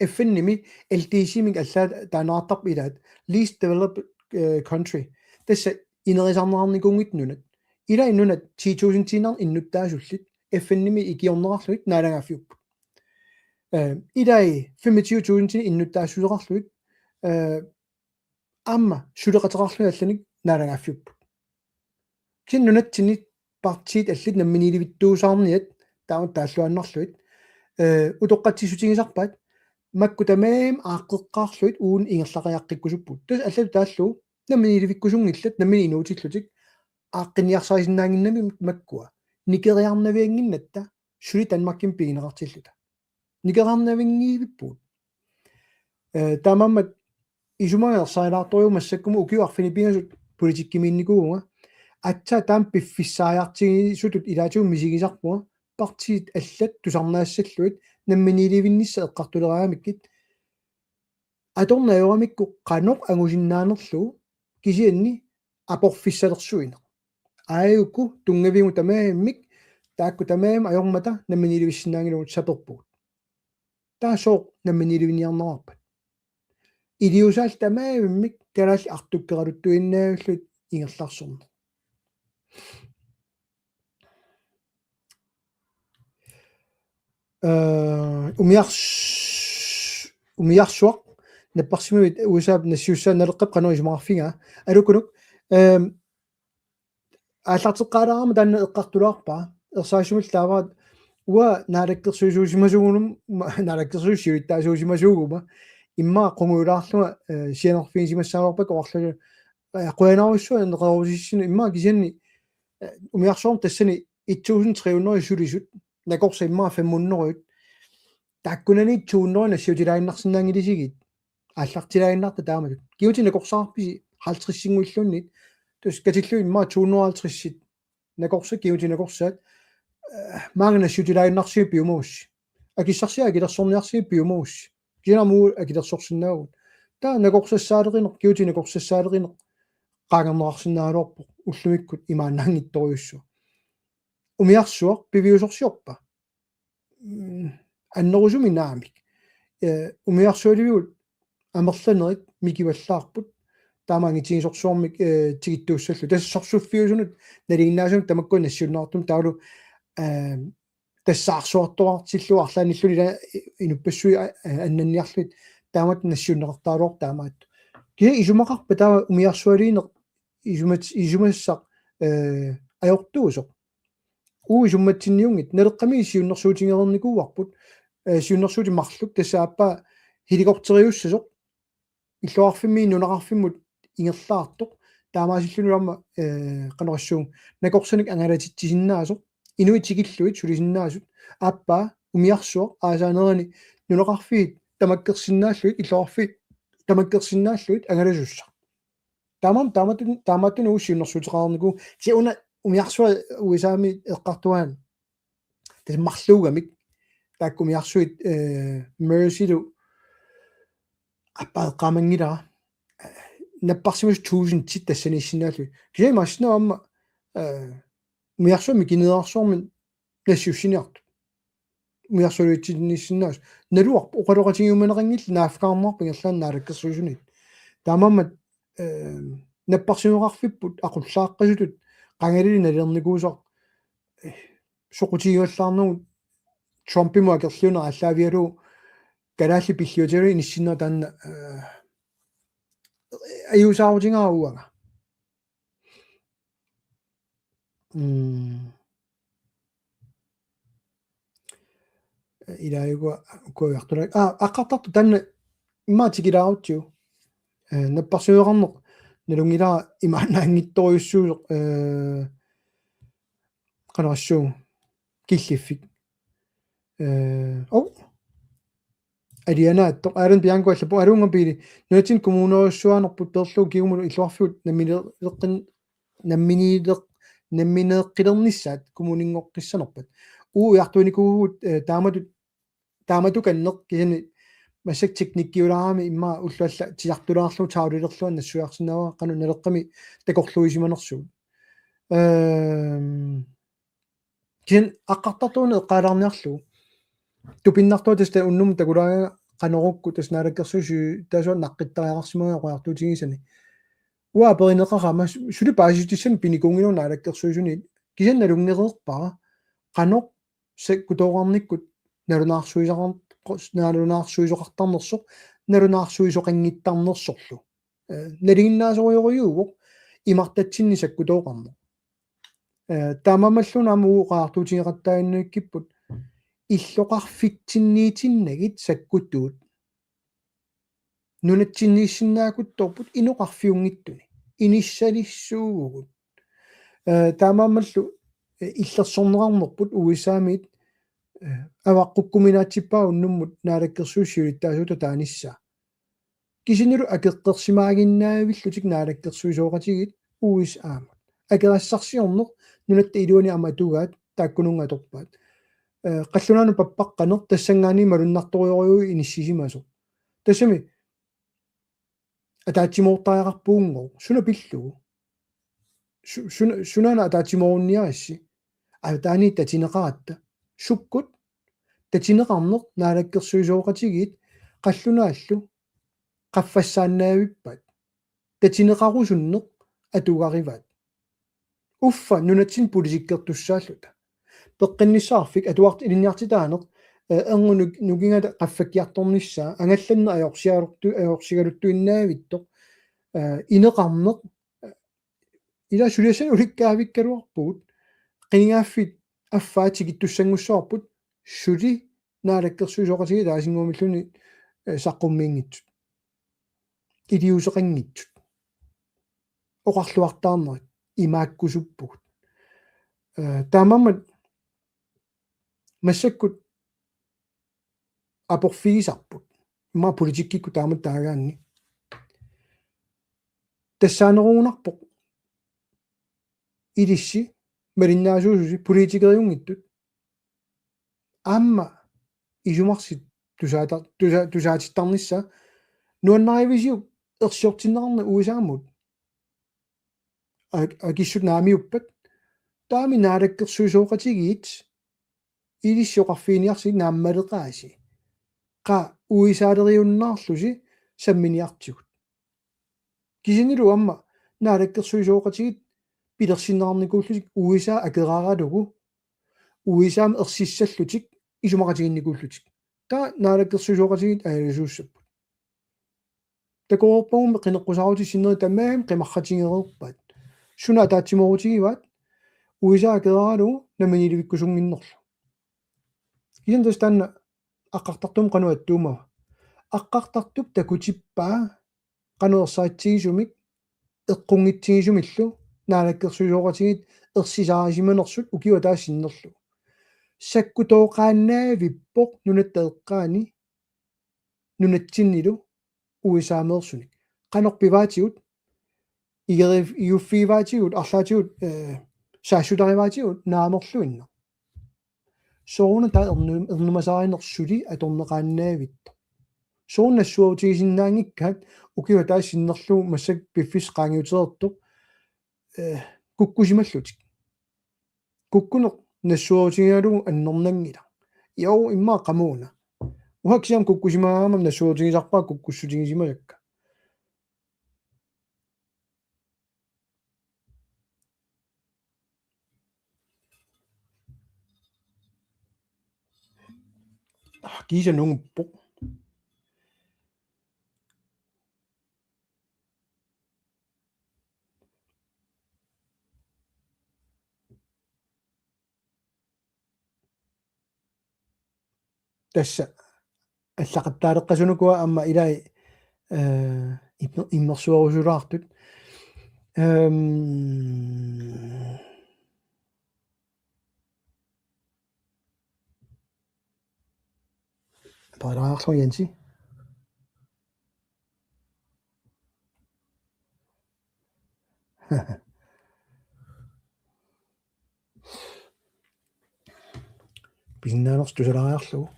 F N-imi L D C-mik allaat taaneqartarpoq ilaat, least developed, eh, country. Tassa inerisarneqarnikuunngitsut nunat. Ilai nunat ti tusindiinnarnik innuttaasullit F N-imi ikiorneqarlugit naalagaaffiupput. Eh, ilai femogtyve tusindinik innuttaassuseqarlugit, eh, aamma suleqateqarlugit allanik naalagaaffiupput. Kisianni nunatsinni partiit allat namminiilivittuusaarniat taama taalluaannarlugit, eh, utoqqatsissutigisarpaat makku tamarmik aaqqeqqaarlugit uunga ingerlaqqiaqqikkusuppugut. Tassa allatut taallugu namminiilivikkusunngillat nammineq inuutillutik aaqqinniarsarisinnaannginnami makkua. Nikeriarnaviannginnatta suli Danmarkimi pigineqartilluta. Nikeriarnavinngivippugut. Eh, taamaammat isumaga ersarilaartorujuuvoq massakkut ukiut arfineq-pingasut politikkimiinnikuuvunga. Aatsaat taama piffissaajartigisutut ilaatigut misigisarpunga partiit allat tusarnaassallugit namminiilivinnissaq eqqartuleraangamikkit. Atorneq ajoramikku qanoq angusinnaanerlugu kisianni aporfissalersuineq. Aajuku tunngavigut tamarmik taakku tamarmik ajormata namminiilivissinnaanngilagut saperpugut. Taava sooq namminiilivinniarneqarpat? Iliuusaallu tamarmik kalaallit artukkeraluttuinnavillugit ingerlarsorneq. Eh, umiars-, umiarsuaq napparsimmavit U S A-p nassiussaa Naleqqap qanoq isumaqarfigaa. Alukunuk, ehm, aallarteqqaalaarama taanna eqqartulaarpara. Ersarissummillu taavaat uanga naalakkersuisuusimasuuguma, ma-, naalakkersuisut siulittaasuusimasuuguma. Immaqa qungujulaarlunga, eh, sianerfigisimassagaluarpakka oqarlunga, eh, qujanarsuaq neqeroorutissinnut immaqa kisianni, eh, umiarsuarmi tassani et tusind tre hundrede sulisut, nakorsat immaqa fem hundrede. Taakkunani to hundrede nassiutilaaginnarsinnaanngilasigit. Aallartilaaginnarta taamatut. Kigutit nakorsaqarpisi halvtredsinnguilluunniit. Tassa katillugit immaqa to hundrede og halvtreds nakorsat, kigutit nakorsaat. Eh, maanga nassiutilaaginnarsigit piumagussi. Akissarsiat akilersorniarsigit piumagussi. Kisianni aamma uagut akilersorsinnaavugut. Taava nakorsassaaleqineq, kigutit nakorsassaaleqineq qaangerneqarsinnaagaluarpoq ullumikkut imaannaanngitsorujussuaq. Umiarsuaq piviusorsiorpa? Mm, annerusumik naamik. Eh, umiarsualivigut amerlanerit mikivallaarput. Taama angitigisorsuarmik, eh, tigittuussallugu. Tassa sorsuffiusunut nalinginnaasumik tamakkua nassiunneqartumik taavalu, eh, tassaarsuartoqartillugu arlaannilluunniit ila inuppassuit, eh, annanniarlugit taamatut nassiunneqartaraluarput taamaattoq. Kisianni isumaqarpa taava umiarsualiineq isumat-, isumassaq, eh, ajortuusoq? Uagut isummatsinniunngitsut, Naleqqami siunnersuutigereernikuuarput, eh, siunnersuutit marluk, tassa aappaa helikopteriussasoq, illoqarfimmiit nunaqarfimmut ingerlaartoq, taamaasilluni aamma, eh, qanoq oqassuunga, nakorsanik angalatitsisinnaasut, inuit tikillugit sulisinnaasut, aappaa umiarsuaq aasaanerani nunaqarfiit tamakkersinnaallugit, illoqarfiit tamakkersinnaallugit angalasussaq. Taamaammat taamatut, taamaattunik uagut siunnersuuteqareernikuuvoq, kisianni una umiarsuaq U S A-mi eqqartugaanni. Tassa marluugamik. Taakku umiarsuit, eh, Mercylu aappaa eqqaamanngilara. Napparsimasut tusindit tassaniissinnaallugit. Kisianni imaassinnaavoq aamma, eh, umiarsuarmi kineraarsuarmi nassiussiniartut. Umiarsualiutsinniissinnaasut. Naluarput oqaloqatigiumaneqanngillat naaffigaarnerput ingerlaannaq naalakkersuisuniit. Taamaammat, eh, napparsimmaveqarfipput aqullaaqqasutut qangalili nalilernikuusaq, eh, soqutigivallaarnagu Trumpimut akerliuneq aallaavigalugu kalaallit pilliutigalugit inissinnera taanna, eh, ajuusaarutigaara uanga. Mm. Ilaajuku kuaviartulak. Aa, aqqartartut taanna immaqa tikilaarutsigu. Eh, napparsimmaveqarneq nalunngilara imaannaanngitsorujussuusoq, eh, qanoq oqassuunga killiffik. Eh, oh. Alianaattoq Aaron Bianco allappoq: Aluunnga Pele, nunatsinni kommunerujussuaanerput peerlugu kingumut illoqarfiup namminiileqqin-, namminiileq-, nammineeqqilernissaat kommuninngooqqissanerpat. Uagut ujartuinikuuvugut, eh, taamatut, taamatukanneq kisianni massakkut teknikkiulaarami immaqa ullut allat titartulaarlugu taulilerlugu nassuiarsinnaavara qanoq Naleqqami takorluuisimanersugut. Ehm, Kisianni aqqartartuuneq eqqaalaarniarlugu. Tupinnartoq tassa unnummut takulaarama qanorukkut tassa naalakkersuisut tassani naqqittariaqarsimagami oqariartuutigisani. Uanga aperineqarama su-, suli paasissutissanik pinikuunngilagut naalakkersuisunit. Kisianni nalunngereerpara qanoq sakkutooqarnikkut nalunaarsuisaqar-, nalunaarsuisoqartarnersoq, nalunaarsuisoqanngittarnersorlu. Eh, nalinginnaasorujorujuuvoq imartatsinni sakkutooqarneq. Eh, taamaammalluunniit aamma uagut oqariartuutigeqattaaginnavikkipput illoqarfitsinniitinnagit sakkutuut. Nunatsinniissinnaakutsoorput inoqarfiunngitsuni. Inissalissuuvugut. Eh, taamaammallu, eh, illersorneqarnerput U S A-miit, eh, avaqqukkuminaatsippaa unnummut naalakkersuisut siulittaasuata taanissaa. Kisiannilu akeqqersimaaginnaavillutik naalakkersuisooqatigiit U S A-mut. Akerassarsiorneq nunatta iluani aamma atugaat taakkununnga atorpaat. Eh, qallunaanut pappaqqaneq tassanngaanniit malunnartorujorujuuvoq inissisimasoq. Tassami ataatsimoortariaqarpugunngooq, suna pillugu? Su-, suna, sunaana ataatsimoorunniarissi? Avataaniit tatineqaratta. Sukkut? Tatineqarneq naalakkersuisooqatigiit qallunaallu qaffassaannaavippaat. Tatineqarusunneq atugarivaat. Uffa nunatsinni politikkertussaalluta. Peqqinnissaqarfik atuart-, ilinniartitaaneq, eh, erngup nuk-, nukingata qaffakkiartornissaa, angallanneq ajorsigaluttu-, ajorsigaluttuinnavittoq, eh, ineqarneq, eh, ila suliassanik ulikkaarvikkaluarpugut, qinigaaffik affaa tikittussanngussavarput, suli naalakkersuisooqatigiit ataasinnguamilluunniit, eh, saqqummiinngitsut. Iliuuseqanngitsut. Oqarluartaarnerit imaakkusuppugut. Eh, taamaammat massakkut aporfigisarput. Immaqa politikkikkut taamatut taagaanni. Tassaanerugunarpoq ilissi malinnaasuususi politikeriunngitsut. Aamma isumarsi tusaata-, tusa-, tusaatittarnissaa nuannarivisiuk ersiortinneqarneq U S A-mut. Ak-, akissut naamiuppat. Taami naalakkersuisooqatigiit ilissi oqarfiginiarsigit naammaleqaasi. Qaa U S A-leriunnaarlusi samminiartigut. Kisiannilu aamma naalakkersuisooqatigiit pilersinneqarnikuullutik U S A akeraaralugu U S A-mut ersissallutik isumaqatigiinnikuullutik. Taava naalakkersuisooqatigiit ajalusuussapput. Takoreerpagummi qineqqusaarutissat sinneri tamarmik qimarratigereerpaat. Suna ataatsimoorutigivaat? U S A akeraaralugu namminiilivikkusunnginnerlu. Kisianni tassa taanna aqqartartumik qanoq attuumava? Aqqartartup takutippaa qanoq ersaritsigisumik eqqunngitsigisumillu naalakkersuisooqatigiit ersisaarisimanersut ukiup ataatsip sinnerlugu. Sakkutooqaannaavippoq nunatta eqqaani nunatsinnilu U S A-meersunik. Qanoq pivaatigut, igeri-, iguffigivaatigut, arlaatigut, eh, saassutarivaatigut naamerluinnaq. Sooruna taava ernu-, ernumasaarineq suli atorneqaannavittoq. Sooruna nassuerutigisinnaanngikkaat ukiup ataatsip sinnerlugu massakkut piffissaq qaangiutereertoq, eh, kukkusimallutik. Kukkuneq nassuerutigigalugu annernanngilaq. Jo, immaqa qamuuna. Uanga kisianni kukkusimagaangama nassuerutigisarpara kukkussutigisimasakka. Kiisa nunguppoq. Tassa allaqattaaleqqasunukua aamma ilai, eh, immer-, immersuerusulaartut. Ehm, Aperilaariarlugu Jensi. Pisinnaanersoq tusalaariarlugu.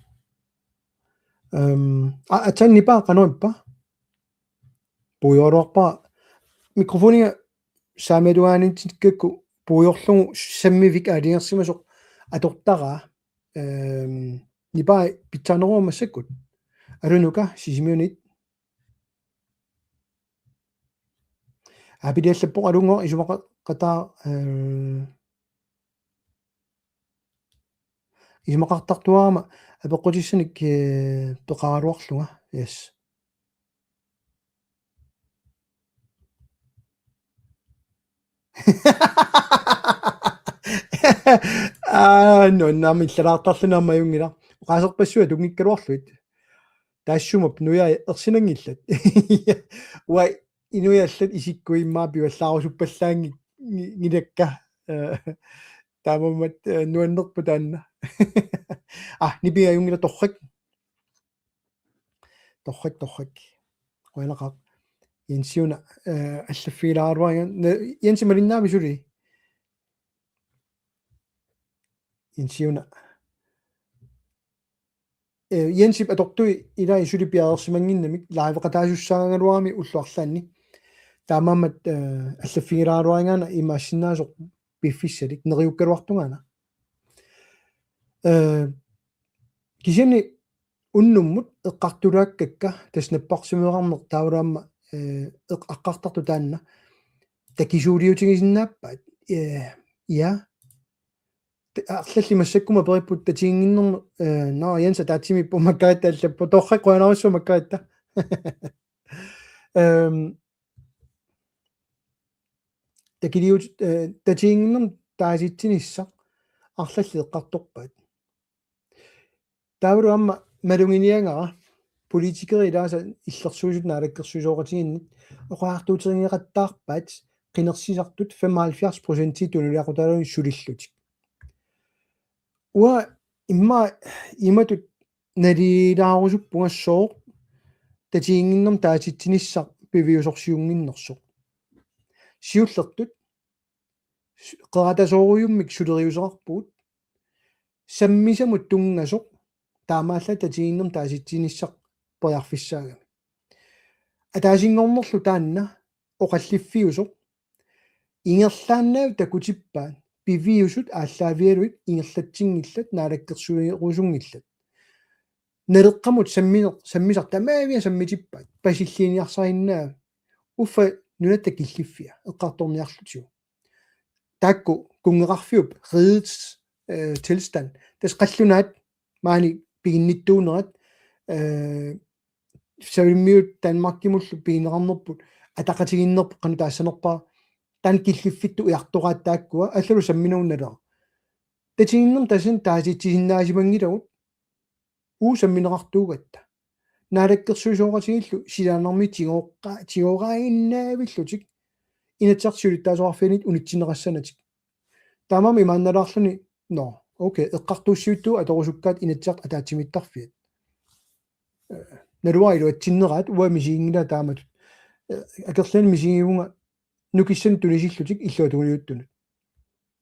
Ehm, a-, atsanni paa qanoq ippa? Puigoruarpa mikrofoniga saamiatungaaniitsikkakku puigorlugu sammivik aalajangersimasoq atortaraa, ehm, nipai pitsaaneruvoq massakkut. Alunuka Sisimiunit. Apiliallappoq alunngooq isumaqataa, eh, isumaqartartuarama apeqqutissanik, eh, peqaraluarlunga. Yes. Aa, no, naamik illalaartarluni aamma ajunngilaq. Oqaaserpassuit tunngikkaluarlugit. Taassumap nujai ersinanngillat. Uai, inuit allat isikkuit immaqa pivallaarusuppallaanngilakka. Eh, taamaammat, eh, nuannerpoq taanna. Ah, nipi ajunngilaq torrak. Torrak, torrak. Qujanaqaaq. Jensiuna, eh, allaffigilaaraluariga. Ne-, Jensi malinnaaviuk suli? Jensiuna. Eh, Jensip atortui ilai suli piareersimannginnamik liveqataasussaagaluarami ullut arlaanni. Taamaammat, eh, allaffigilaaraluarigaana imaassinnaasoq piffissalik neriukkaluartungaana. Eh, kisianni unnummut eqqartulaakkakka tassa napparsimmaveqarneq taavalu aamma, eh, eq-, eqqartartoq taanna takisuuliutigisinnaappaat. Eh, ja. Te-, arlallit massakkut aperipput tatiginnginnermut, eh, nå, Jens ataatsimiippoq makkaritta allappoq. Torrak, qujanarsuaq makkaritta. Ehm, takiliut-, eh, tatiginnginnermut taasitsinissaq arlallit eqqartorpaat. Taavalu aamma maluginiagara politikerit ilaasa illersuisut naalakkersuisooqatigiinnit oqariartuuteqattaarpaat qinersisartut femoghalvfjerds procent tunuliaqutaaluni sulillutik. Uanga immaqa imatut nalilaarusuppunga sooq tatiginnginnermut taasitsinissaq piviusorsiunnginnersoq. Siullertut s-, qeratasoorujummik suleriuseqarpugut. Sammisamut tunngasoq taamaallaat tatiginnginnermut taasitsinissaq periarfissaagami. Ataasinngornerlu taanna oqalliffiusoq ingerlaannaq takutippaat piviusut aallaavigalugit ingerlatsinngillat naalakkersuisunngillat. Naleqqamut sammine-, sammisaq tamaaviat sammitippaat. Pasilliiniarsariinnaat uffa nunatta killiffia eqqartorniarlutigu. Taakku kunngeqarfiup rigets, eh, tilstand. Tassa qallunaat maani piginnittuunerat, eh, Savalimmiut Danmarkimullu pigineqarnerput ataqatigiinnerput qanoq taassanerpara taanna killiffittut ujartoraat taakkua allalu samminerup nalera. Tatiginnginnermut tassani taasitsisinnaasimanngilaq uagut sammineqartuugatta. Naalakkersuisooqatigiillu silaannarmi tigooqqa-, tigooraaginnaavillutik Inatsisartut Siulittaasoqarfianit unitsinneqassanatik. Taamaammat imaannalaarluni, nå, okay, eqqartuussivittugut atorusukkaat Inatsisartut ataatsimiittarfiat. Eh, naluara iluatsinneraat uanga misiginngilara taamatut. Eh, akerlianik misigivunga nukissanik tunisillutik illuatungiliuttunut.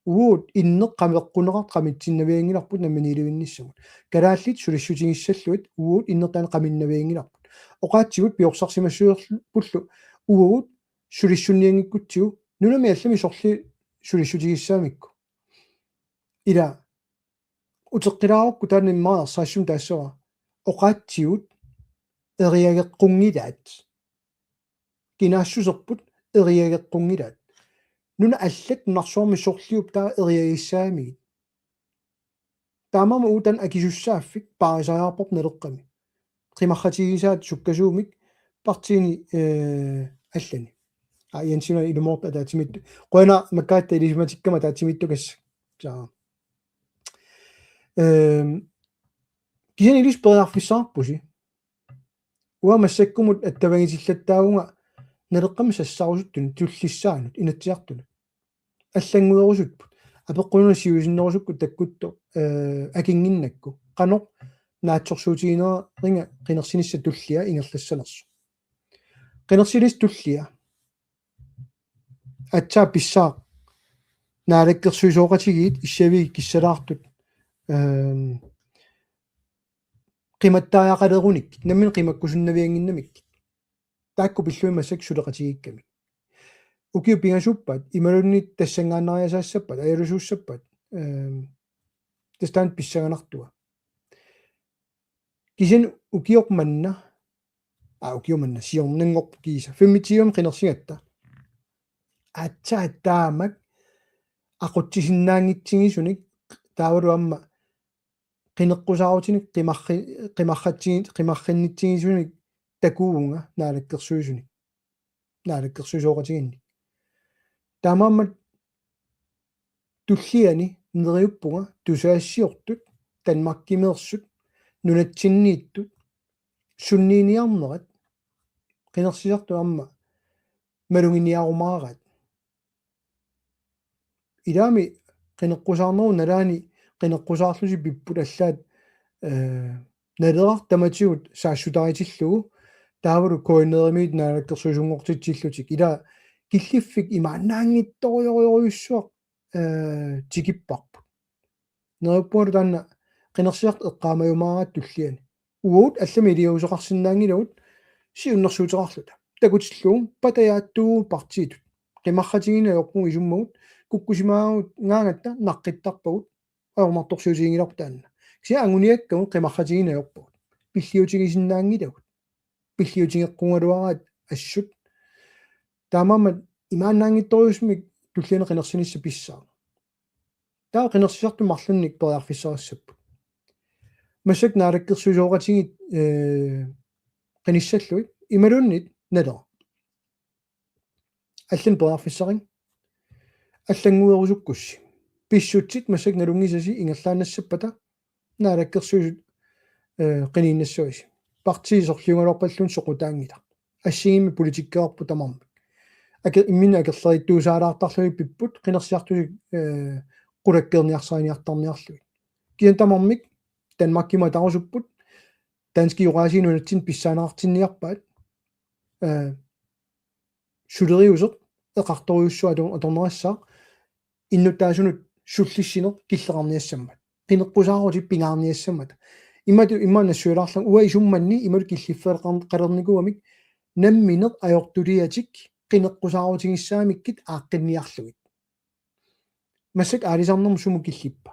Uagut inneq qameqquneqartoq qamitsinnavianngilarput namminiilivinnissamut. Kalaallit sulissutigissallutik uagut innertaani qaminnavianngilarput. Oqaatsigut piorsarsimassuserpullu uagut sulissunnianngikkutsigu nunami allami sorliit sulissutigissagamikku. Ila uteqqilaarakku taanna immaqa ersaassumik taassavara. Oqaatsigut eriageqqunngilaat. Kinaassuserput eriageqqunngilaat. Nunat allat nunarsuarmi sorliup taava eriagissagamigit. Taamaammat uagut taanna akisussaaffik paarisariaqarparput Naleqqami. Qimarratigisaat sukkasuumik partiini, eh, allani. Aa, Jensiuna ilumoorpoq ataatsimiittoq. Qujanaq makaatta ilisumatikkama ataatsimiittoq kassa. Saa. Ehm, kisianni ilissi periarfissaqarpusi. Uanga massakkumut attavagitillattaavunga Naleqqami sassarusuttunut tullissaanut Inatsisartunut. Allannguerusupput. Apeqqununa siusinnerusukkut takkuttoq, eh, akinnginnakku. Qanoq naatsorsuutigineriga qinersinissaq tullia ingerlassanersoq. Qinersinissaq tullia. Aatsaat pissaaq naalakkersuisooqatigiit issavigit kissalaartut, ehm, qimattariaqalerunik, nammineq qimakkusunnaviannginnamik. Taakku pillugit massakkut suleqatigiikkamik. Ukiut pingasuppat, imaluunniit tassanngaannariasaassappat, ajalusuussappat, ehm, tassa taanna pissanganartua. Kisianni ukioq manna, aa, ukioq manna, siornanngorpoq kiisa, femogtyvemi qinersigatta. Aatsaat taamak aqutsisinnaanngitsigisunik, taavalu aamma qineqqusaarutinik qimarri-, qimarratsigit-, qimarrinnitsigisunik takuuvunga naalakkersuisunik. Naalakkersuisooqatigiinnik. Taamaammat tulliani neriuppunga tusagassiortut, Danmarkimeersut, nunatsinniittut, sunniiniarnerat, qinersisartut aamma maluginiarumaaraat. Ilaami qineqqusaarnerup nalaani qineqqusaarlusi pipput allaat, eh, Naleraq tamatigut saassutaritillugu, taavalu K N R-imiit naalakkersuisunngortitsillutik. Ila killiffik imaannaanngitsorujorujussuaq, eh, tikipparput. Neriuppungalu taanna qinersisartut eqqaamajumaaraat tulliani. Uagut allamik iliuuseqarsinnaanngilagut siunnersuuteqarluta. Takutillugu patajaattuugut partiitut. Qimarratigineq ajorpugut isummagut, kukkusimagaangatta naqqittarpagut, ajornartorsiutiginngilarput taanna. Kisianni anguniakkagut qimarratigineq ajorpagut. Pilliutigisinnaanngilagut. Pilliutigeqqugaluaraat assut. Taamaammat imaannaanngitsorujussuarmik tulliani qinersinissaq pissaaq. Taava qinersisartut marlunnik periarfissarissapput. Massakkut naalakkersuisooqatigiit, eh, qinissallugit imaluunniit Naleraq. Allanik periarfissaringa. Allannguerusukkussi. Pissutsit massakkut nalunngisasi ingerlaannassappata naalakkersuisut, eh, qiniinnassavasi. Partiit sorliugaluarpalluunniit soqutaanngilaq. Assigiimmik politikkeqarput tamarmik. Ake-, imminut akerleriittuusaalaartarlugit pipput, qinersisartut, eh, qulakkeerniarsariniartarniarlugit. Kisianni tamarmik Danmarkimut atarusupput, danskit oqaasii nunatsinni pissaaneqartinniarpaat, eh, suleriuseq eqartorujussuaq ator-, atorneqassaaq, innuttaasunut sullissineq killeqarniassammat. Qineqqusaarutit pingaarniassammata. Imatut immaqa nassuialaarlunga uanga isummanni imatut killiffeqarn-, qalernikkuugamik nammineq ajortuliatik qineqqusaarutigissagamikku aaqqinniarlugit. Massakkut aalisarnermut sumut killippa?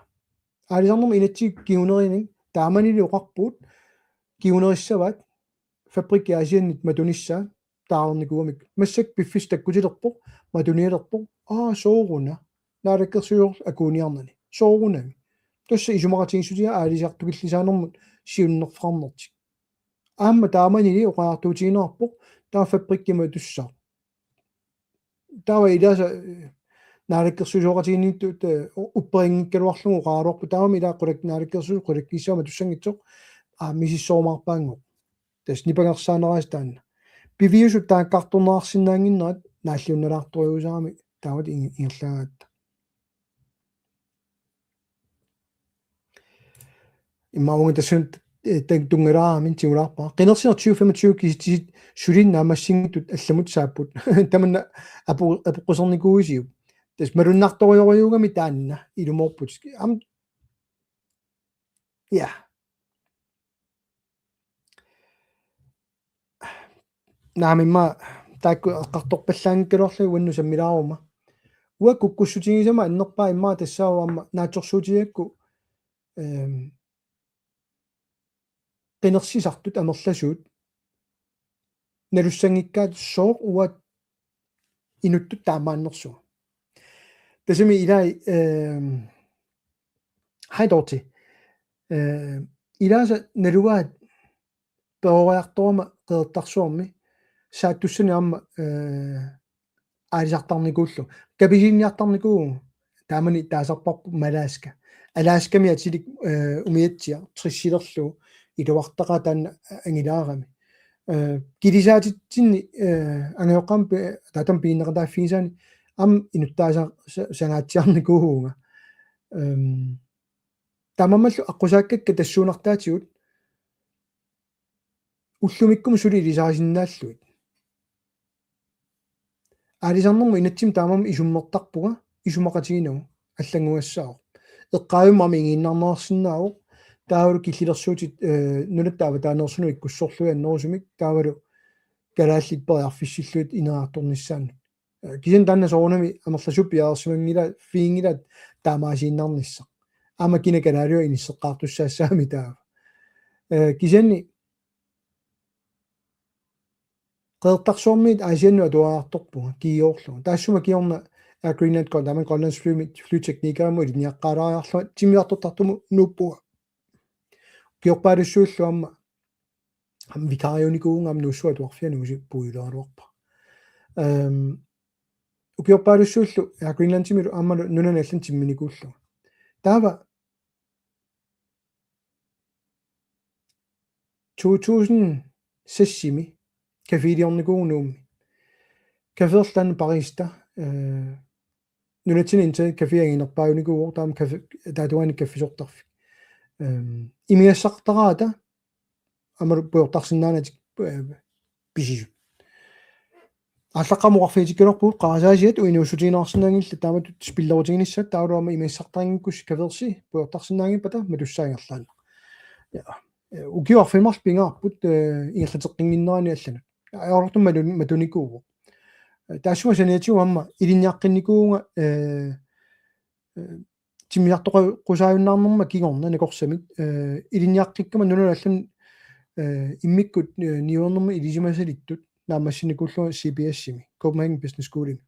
Aalisarnermut inatsit kingunerinik taamanili oqarpugut kingunerissavaat fabrikkit Aasiannit matunissaa taarnikuugamik. Massakkut piffissaq takkutilerpoq, matunialerpoq. Aa, sooruna. Naalakkersuisoq akuuniarnani. Soorunami. Tassa isumaqatigiissutigaaq aalisartukillisaanermut siunnerfeqarnertik. Aamma taamanili oqariartuutigineqarpoq, taava fabrikkit matussaaq. Taava ilaasa, eh, naalakkersuisooqatigiinniittut, eh, u-, upperinngikkaluarlugu oqaraluarpoq, taavami ilaa qulak-, naalakkersuisut qulakkiissaagut matussanngitsoq, aa, misissorumaarpaanngooq. Tassa nipangersaaneraasi taanna. Piviusut taakkartorneqarsinnaannginnerat naalliunnalaartorujussuugami taamatut ing-, ingerlaagatta. Immaqa uunga tassunga, eh, tan-, tunngalaarami tigulaarpara. Qinersineq tyve femogtyve kisitsit suli naammassinngitsut allamut saapput. Tamanna apo-, apoqqusernikuuisiuk. Tassa malunnartorujorujuugami taanna ilumoorput. Am-, ja. Naamik immaqa taakku eqqartorpallaanngikkaluarlugit uannut sammilaaruma. Uanga kukkussutigisama annerpaaq immaqa tassaavoq aamma naatsorsuutigigakku, ehm, qinersisartut amerlasuut nalussanngikkaat sooq uanga inuttut taamaannersunga. Tassami ilai, ehm, hej Dorte. Eh, ilaasa nalugaat peroriartorama Qeqertarsuarmi saattussanik aamma, eh, aalisartarnikuullugu. Kapisilinniartarnikuuvugut taamani taasarparput Malaaska. Alaskami atilik, eh, umiatsiaq tressilerlugu iluartaqaaq taanna angilaarami. Eh, kilisaatitsinni, eh, angajoqqaamut pi-, taatama piginneqataaffigisaanni aamma inuttaasa-, sa-, sangaatsiarnikuuvunga. Ehm, taamaammallu aqqusaakkakka tassuunartaatigut ullumikkumut suli ilisarisinnaallugit. Aalisarnermut inatsimmi taamaammat isummertarpunga, isumaqatiginagu allanngugassaavoq. Eqqaavimmut aamma ingiinnarneqarsinnaavoq, taavalu killilersuutit, eh, nunatta avataaneersunut ikkussorlugit annerusumik, taavalu kalaallit periarfissillugit ineriartornissaannut. Eh, kisianni taanna soorunami amerlasuut piareersimanngilaat, -figinngilaat taamaasiinnarnissaq. Aamma kina kalaaliua inisseqqaartussaassaammi taava. Eh, kisianni Qeqertarsuarmiit Aasiannut atuariartorpunga, kiiorlugu. Taassuma kingorna Air Greenland Grønland, taamani Grønlands Fly-, Flyteknikerimut ilinniaqqaalaariarlunga, timmisartortartumut nuuppunga. Ukiorpaalussuillu aamma, aamma vikariunikuuvunga aamma Nuussuit Atuarfiani usi puiuleruarpa. Ehm, ukiorpaalussuillu Air Greenlandimilu aammalu nunani allani timminikuullunga. Taava to tusind seksimi caféliornikuuvunga Nuummi. Caféerlu taanna barista, eh, nunatsinni internet café anginerpaajunikuuvoq, taama café, taava tungaani kaffisortarfik. Ehm, imigassaqartaratta aammalu pujortarsinnaanatik, eh, pisisut. Aallaqqaammut oqarfigitikkaluarpugut qarasaasiat uinuussutigineqarsinnaanngillat taamatut spillerutiginissaat, taavalu aamma imigassaqartarinngikkutsi caféersi pujortarsinnaanngippata matussaat ingerlaannaq. Ja. Eh, ukioq arfineq-marluk pingaarput, eh, ingerlateqqinnginnerani allanut. Ajoraluartumik matun-, matunikuuvoq. Eh, taassuma saniatigut aamma ilinniaqqinnikuuvunga, eh, eh, timmisartoqqusaajunnaarnerma kingorna nakorsamik, eh, ilinniaqqikkama nunanut allanut, eh, immikkut, eh, niuernermut ilisimasalittut naammassinikuullunga C B S-imi, Copenhagen Business Schoolimi.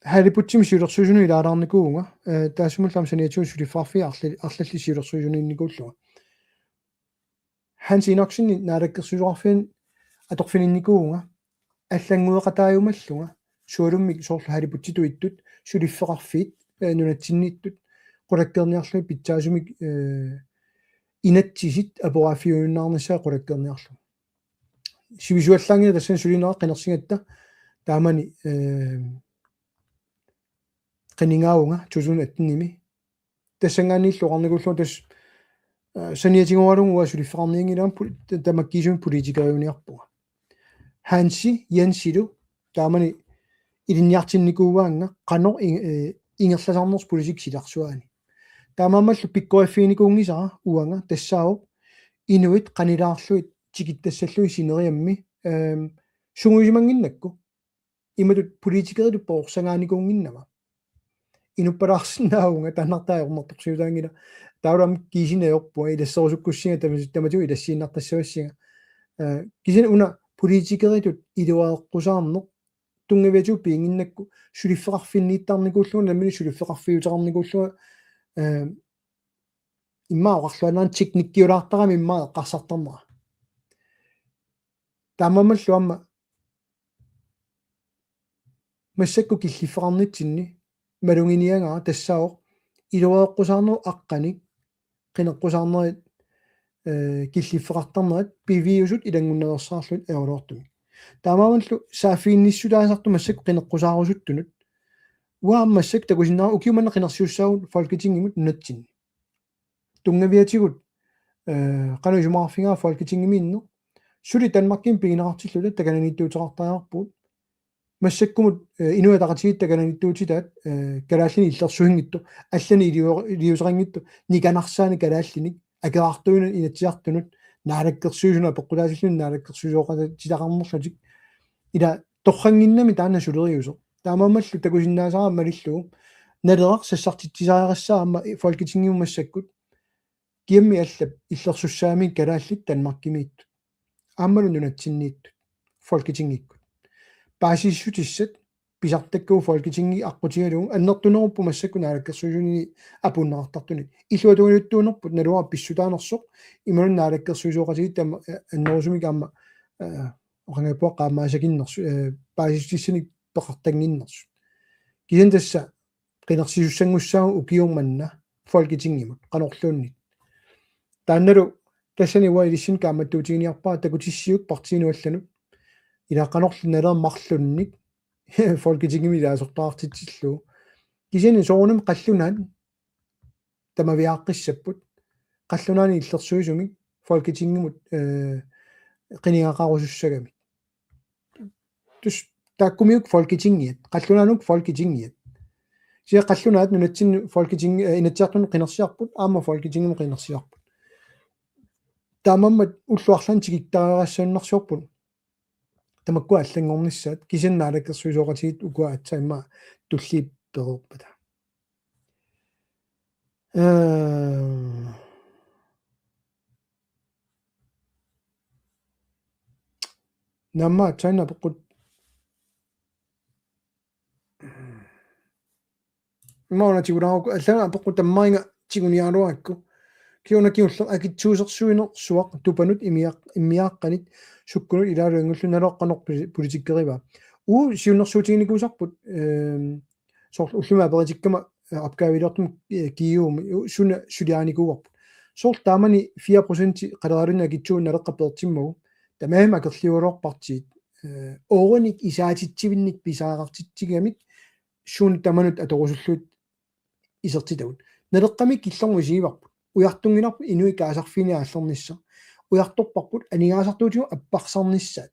Halibutimi siulersuisunut ilaalaarnikuuvunga, eh, taassumalu aamma saniatigut suliffeqarfiit arla-, arlallit siulersuisuniinnikuullunga. Hans Enoksenip naalakkersuisoqarfiani atorfininnikuuvunga, allanngueqataajumallunga, sualummik soorlu halibutitut ittut, suliffeqarfiit, eh, nunatsinniittut, qulakkeerniarlugit pitsaasumik, eh, inatsisit aporaaffiginiarnissaat qulakkeerniarlugit. Sivisuallaanngilaq tassani sulinera qinersigatta taamani, eh, qinigaavunga to tusind attenimi. Tassanngaanniillu oqarnikuullunga tassa, eh, saniatigooralugu uanga suliffeqarnianngilanga pol-, ta-, tamakkiisumik politikeriuniarpunga. Hansi Jensilu taamani ilinniartinnikuugaannga qanoq in-, eh, ingerlasarnersoq politikki silarsuaani. Taamaammallu pikkoriffiginikuunngisara uanga tassaavoq inuit qanilaarlugit tikittassallugit sineriammi, ehm, sungiusimannginnakku. Imatut politikeritut poorsangaanikuunnginnama. Inuppalaarsinnaavunga taannartaa ajornartorsiutaanngilaq. Taavalu aamma kiisinajoorpunga ilasserusukkussinga tama-, tamatigut ilassiinnartassavassinga. Eh, kisianni una politikeritut iluareqqusaarneq tunngaviatigut piginnginnakku suliffeqarfinniittarnikuullunga nammineq suliffeqarfiuteqarnikuullunga, eh, immaqa oqarluaannarama teknikkiulaartarami immaqa eqqarsartarnera. Taamaammallu aamma massakkut killiffeqarnitsinni maluginiagara tassaavoq iluareqqusaarnerup aqqanik qineqqusaarnerit, eh, killiffeqartarnerat piviusut ilanngunnaveersaarlugit ajoraluartumik. Taamaammallu saaffiginnissutaasartut massakkut qineqqusaarusuttunut. Uanga aamma massakkut takusinnaavat ukiut manna qinersisussaavagut Folketingimut nunatsinni. Tunngaviatigut, eh, qanoq isumaqarfigaara Folketingimi inneq. Suli Danmarkimi pigineqartilluta takananiittuuteqartariaqarpugut. Massakkumut, eh, Inuit Ataqatigiit takananiittuutitaat, eh, kalaallinik illersuinngitsoq, allanik ilio-, iliuuseqanngitsoq, nikanarsaanik kalaallinik, akerartuinut Inatsisartunut, naalakkersuisunut apeqqutaatilluni naalakkersuisooqatigineqarnerlutik. Ila torrannginnami taanna suleriuseq. Taamaammallu takusinnaasara malillugu Naleraq sassartitsisariaqassaaq aamma Folketingimut massakkut. Kiammi allap illersussaamigit kalaallit Danmarkimiittut. Aammalu nunatsinniittut. Folketingikkut. Paasissutissat pisartakkagut Folketingi aqqutigalugu annertunerupput massakkut naalakkersuisuni apuunneqartartunit. Illuatungiliuttuunerput naluara pissutaanersoq imaluunniit naalakkersuisooqatigiit tama annerusumik aamma oqanngippoq qaammaasakinnersut paasissutissanik peqartannginnersut. Kisianni tassa qinersisussanngussaaq ukiormanna Folketingimut qanorluunniit. Taannalu tassani uanga ilissinnut kaammattuutiginiarpara takutissiuk partiinut allanut. Ila qanorlu naleq marlunnik Folketingimi ilaasortaqartitsillugu. Kisianni soorunami qallunaat tamaviaaqqissapput. Qallunaanit illersuisumik Folketingimut qinigaqarusussagamik. Tus taakkumiuk Folketingiat, qallunaanut Folketingiat. Sia qallunaat nunatsinni Folketing Inatsisartunut qinersiarput aamma Folketingimut qinersiarput. Taamaammat ullut arlaanni tikittariaqassagunarsiorput. Tamakkua allanngornissaat kisianni naalakkersuisooqatigiit ukua aatsaat immaqa tulliit pereerpata. Eh, Naamma aatsaannaq apeqqut. Immaqa una tigulaarukku allanik apeqqut tammariga tiguniaraluarakku. Kiuna kingulleq akitsuusersuinersuaq tupanut immiaq-, immiaaqqanit sukkunut ilaalu inngullu naloqqanoq poli-, politikkerivaa. Uu siunnersuutiginikuusarput, ehm, soorlu ullumi aperitikkama opgaviliortumik kiiumi suna suliarinikuuarput. Soorlu taamani fire procent qaleraluarluni akitsuuneq naleqqap peersimmagu. Tamarmik akerliugaluarput partiit. Oorinik isaatitsivinnik pisariaqartitsigamik suut tamanut atorusullugit isertitagut. Naleqqami killormut isigivarput. Ujartunngilarput inuit kaasarfiini aallernissaq. Ujartorparput aningaasartuutigut apparsarnissaat.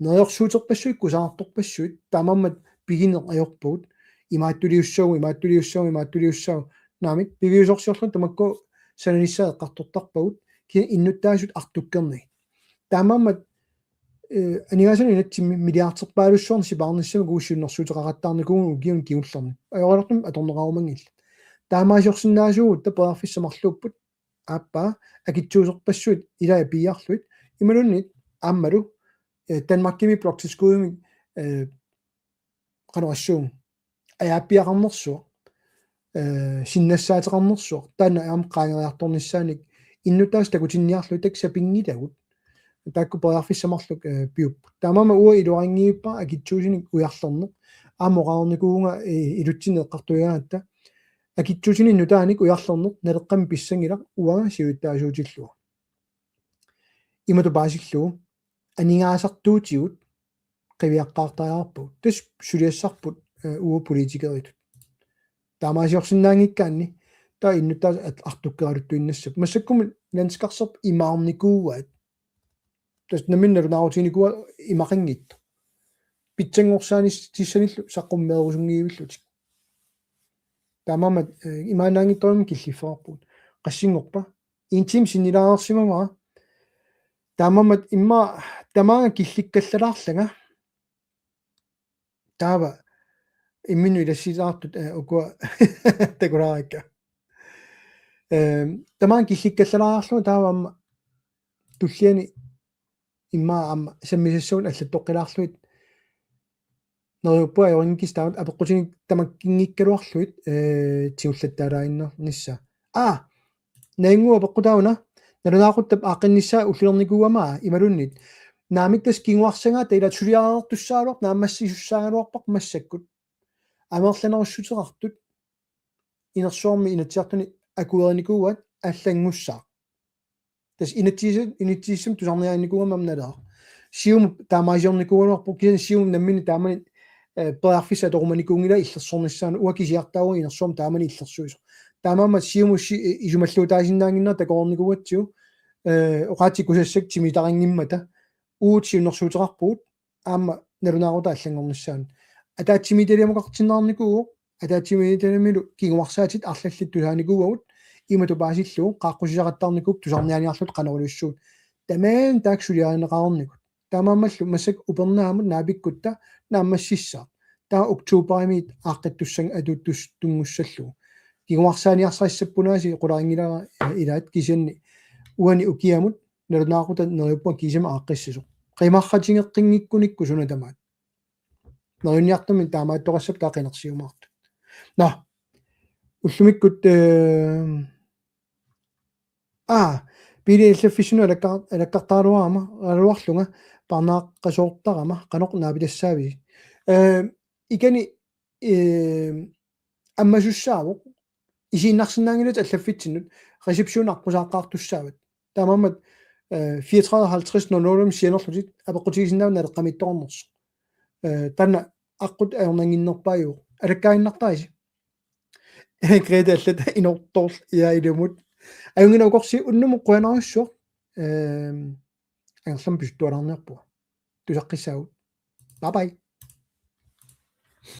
Neriorsuuterpassuit kusanartorpassuit taamaammat pigineq ajorpagut. Imaattuliussagu, imaattuliussagu, imaattuliussagu. Naamik piviusorsiorluni tamakku sananissaat eqqartortarpagut. Kisianni innuttaasut artukkernagit. Taamaammat eh, aningaasanut inatsimmi milliarderpaalussuarnik sipaarnissamik uagut siunnersuuteqaqattaarnikuuvugut ukiuni kingullerni. Ajoraluartumik atorneqarumanngillat. Taamaasiorsinnaasuugutta periarfissat marluupput aappaa akitsuuserpassuit ilai piiarlugit imaluunniit aammalu eh, Danmarkimi bloktilskudimik eh, qanoq oqassuunga ajaappiaqarnersuaq, eh, sinnassaateqarnersuaq, taanna aamma qaangeriartornissaanik innuttaasut takutinniarlugit taakku sapinngilagut. Taakku periarfissat marluk, eh, piupput. Taamaammat uanga iluarinngilara akitsuusinik ujarlerneq. Aamma oqarnikuuvunga, eh, ilutsinni eqqartuigaangatta. Akitsuusinik nutaanik ujarlerneq naleqqami pissanngilaq uanga siulittaasuutillugu. Imatut paasillugu aningaasartuutigut qiviaqqaartariaqarpagut. Tassa suliassarput, eh, uagut politikeritut. Taamaasiorsinnaanngikkaanni taava innuttaasut at-, artukkeraluttuinnassapput. Massakkumut landskarserput imaarnikuuaat. Tassa nammineq nalunaarutiginikuuaat imaqanngitsoq. Pitsanngorsaanis-, tissanillu saqqummeerusunngivillutik. Taamaammat, eh, imaannaanngitsorujummik killiffeqarpugut. Qassinngorpa? En time sinnilaarsimavara. Taamaammat immaqa tamaanga killikkallalaarlanga. Taava imminnut ilassilaartut, eh, ukua takulaarikka. Ehm, tamaanga killikkallalaarlunga taava aamma tulliani immaqa aamma sammisassagut allattoqqilaarlugit. Neriuppunga ajorinngikkissi taamatut apeqqutinik tamakkinngikkaluarlugit, eh, tigullataalaaginnarnissaa. Aa, Najannguup apeqqut taanna, nalunaaquttap aaqqinnissaa ullulernikuugama imaluunniit. Naamik tassa kinguarsagaat taava ilaat suliareertussaagaluarpat naammassisussaagaluarparput massakkut. Amerlanerussuteqartut inersuarmi Inatsisartuni akuerinikuuaat allanngussaaq. Tassa inatsisi-, inatsisissami tusarniarinikuugama aamma Naleraq. Siumup taamaasiornikuugaluarpoq kisianni Siumup nammineq taamani, eh, periarfissaq atorumanikuunngilaa illersornissaanut uanga kisiartaavunga inersuarmi taamani illersuisoq. Taamaammat Siumut si-, eh, isumalluutaasinnaannginnera takoreernikuugatsigu, eh, oqaatsit kusassat timitarinngimmata uagut siunnersuuteqarpugut aamma nalunaaquttap allanngornissaanut. Ataatsimiititaliamukartinneqarnikuuvoq, ataatsimiititaliamilu kinguarsaatit arlallit tusaanikuuagut, imatut paasillugu qaaqqusisaqattaarnikuupput tusarniaaniarluta qanoq iliussugut. Tamanna taakku suliarineqareernikut. Taamaammallu massakkut upernaamut naapikkutta naammassissaaq. Taava oktoberimiit aaqqittussanngorpat atuuttussat tunngussallugu. Kinguarsaaniarsarissappunaasi qularinngilara, eh, ilaat kisianni uani ukiamut nalunaaquttap neriuppunga kiisami aaqqissasoq. Qimarratigeqqinngikkunikku suna tamaat. Neriunniartumik taamaattoqassapput taava qinersiumaartut. Nå. Ullumikkut, øh, aa, Pele allaffissunut alakka-, alakkartaraluarama, aluarlunga, parnaaqqasoortarama, qanoq naapitassaaviuk. Øh, ikani, øh, ammasussaavoq, isiinnarsinnaanngilatit allaffitsinnut, reception aqqusaaqqaartussaavat. Taamaammat, øh, fireogtredive halvtreds nul nul sianerlutit, apeqqutigisinnaavat naleqqamiittoqarnersoq. Øh, taanna aqqut ajornannginnerpaajuvoq. Alakkaaginnartarisi. Grete allat inortoorl ia ilumut. Ajunngilaq ukorsi unnummut qujanarsuaq. Øhm, angerlamut pisuttualaarniarpunga. Tusaqqissaagut. Bye bye.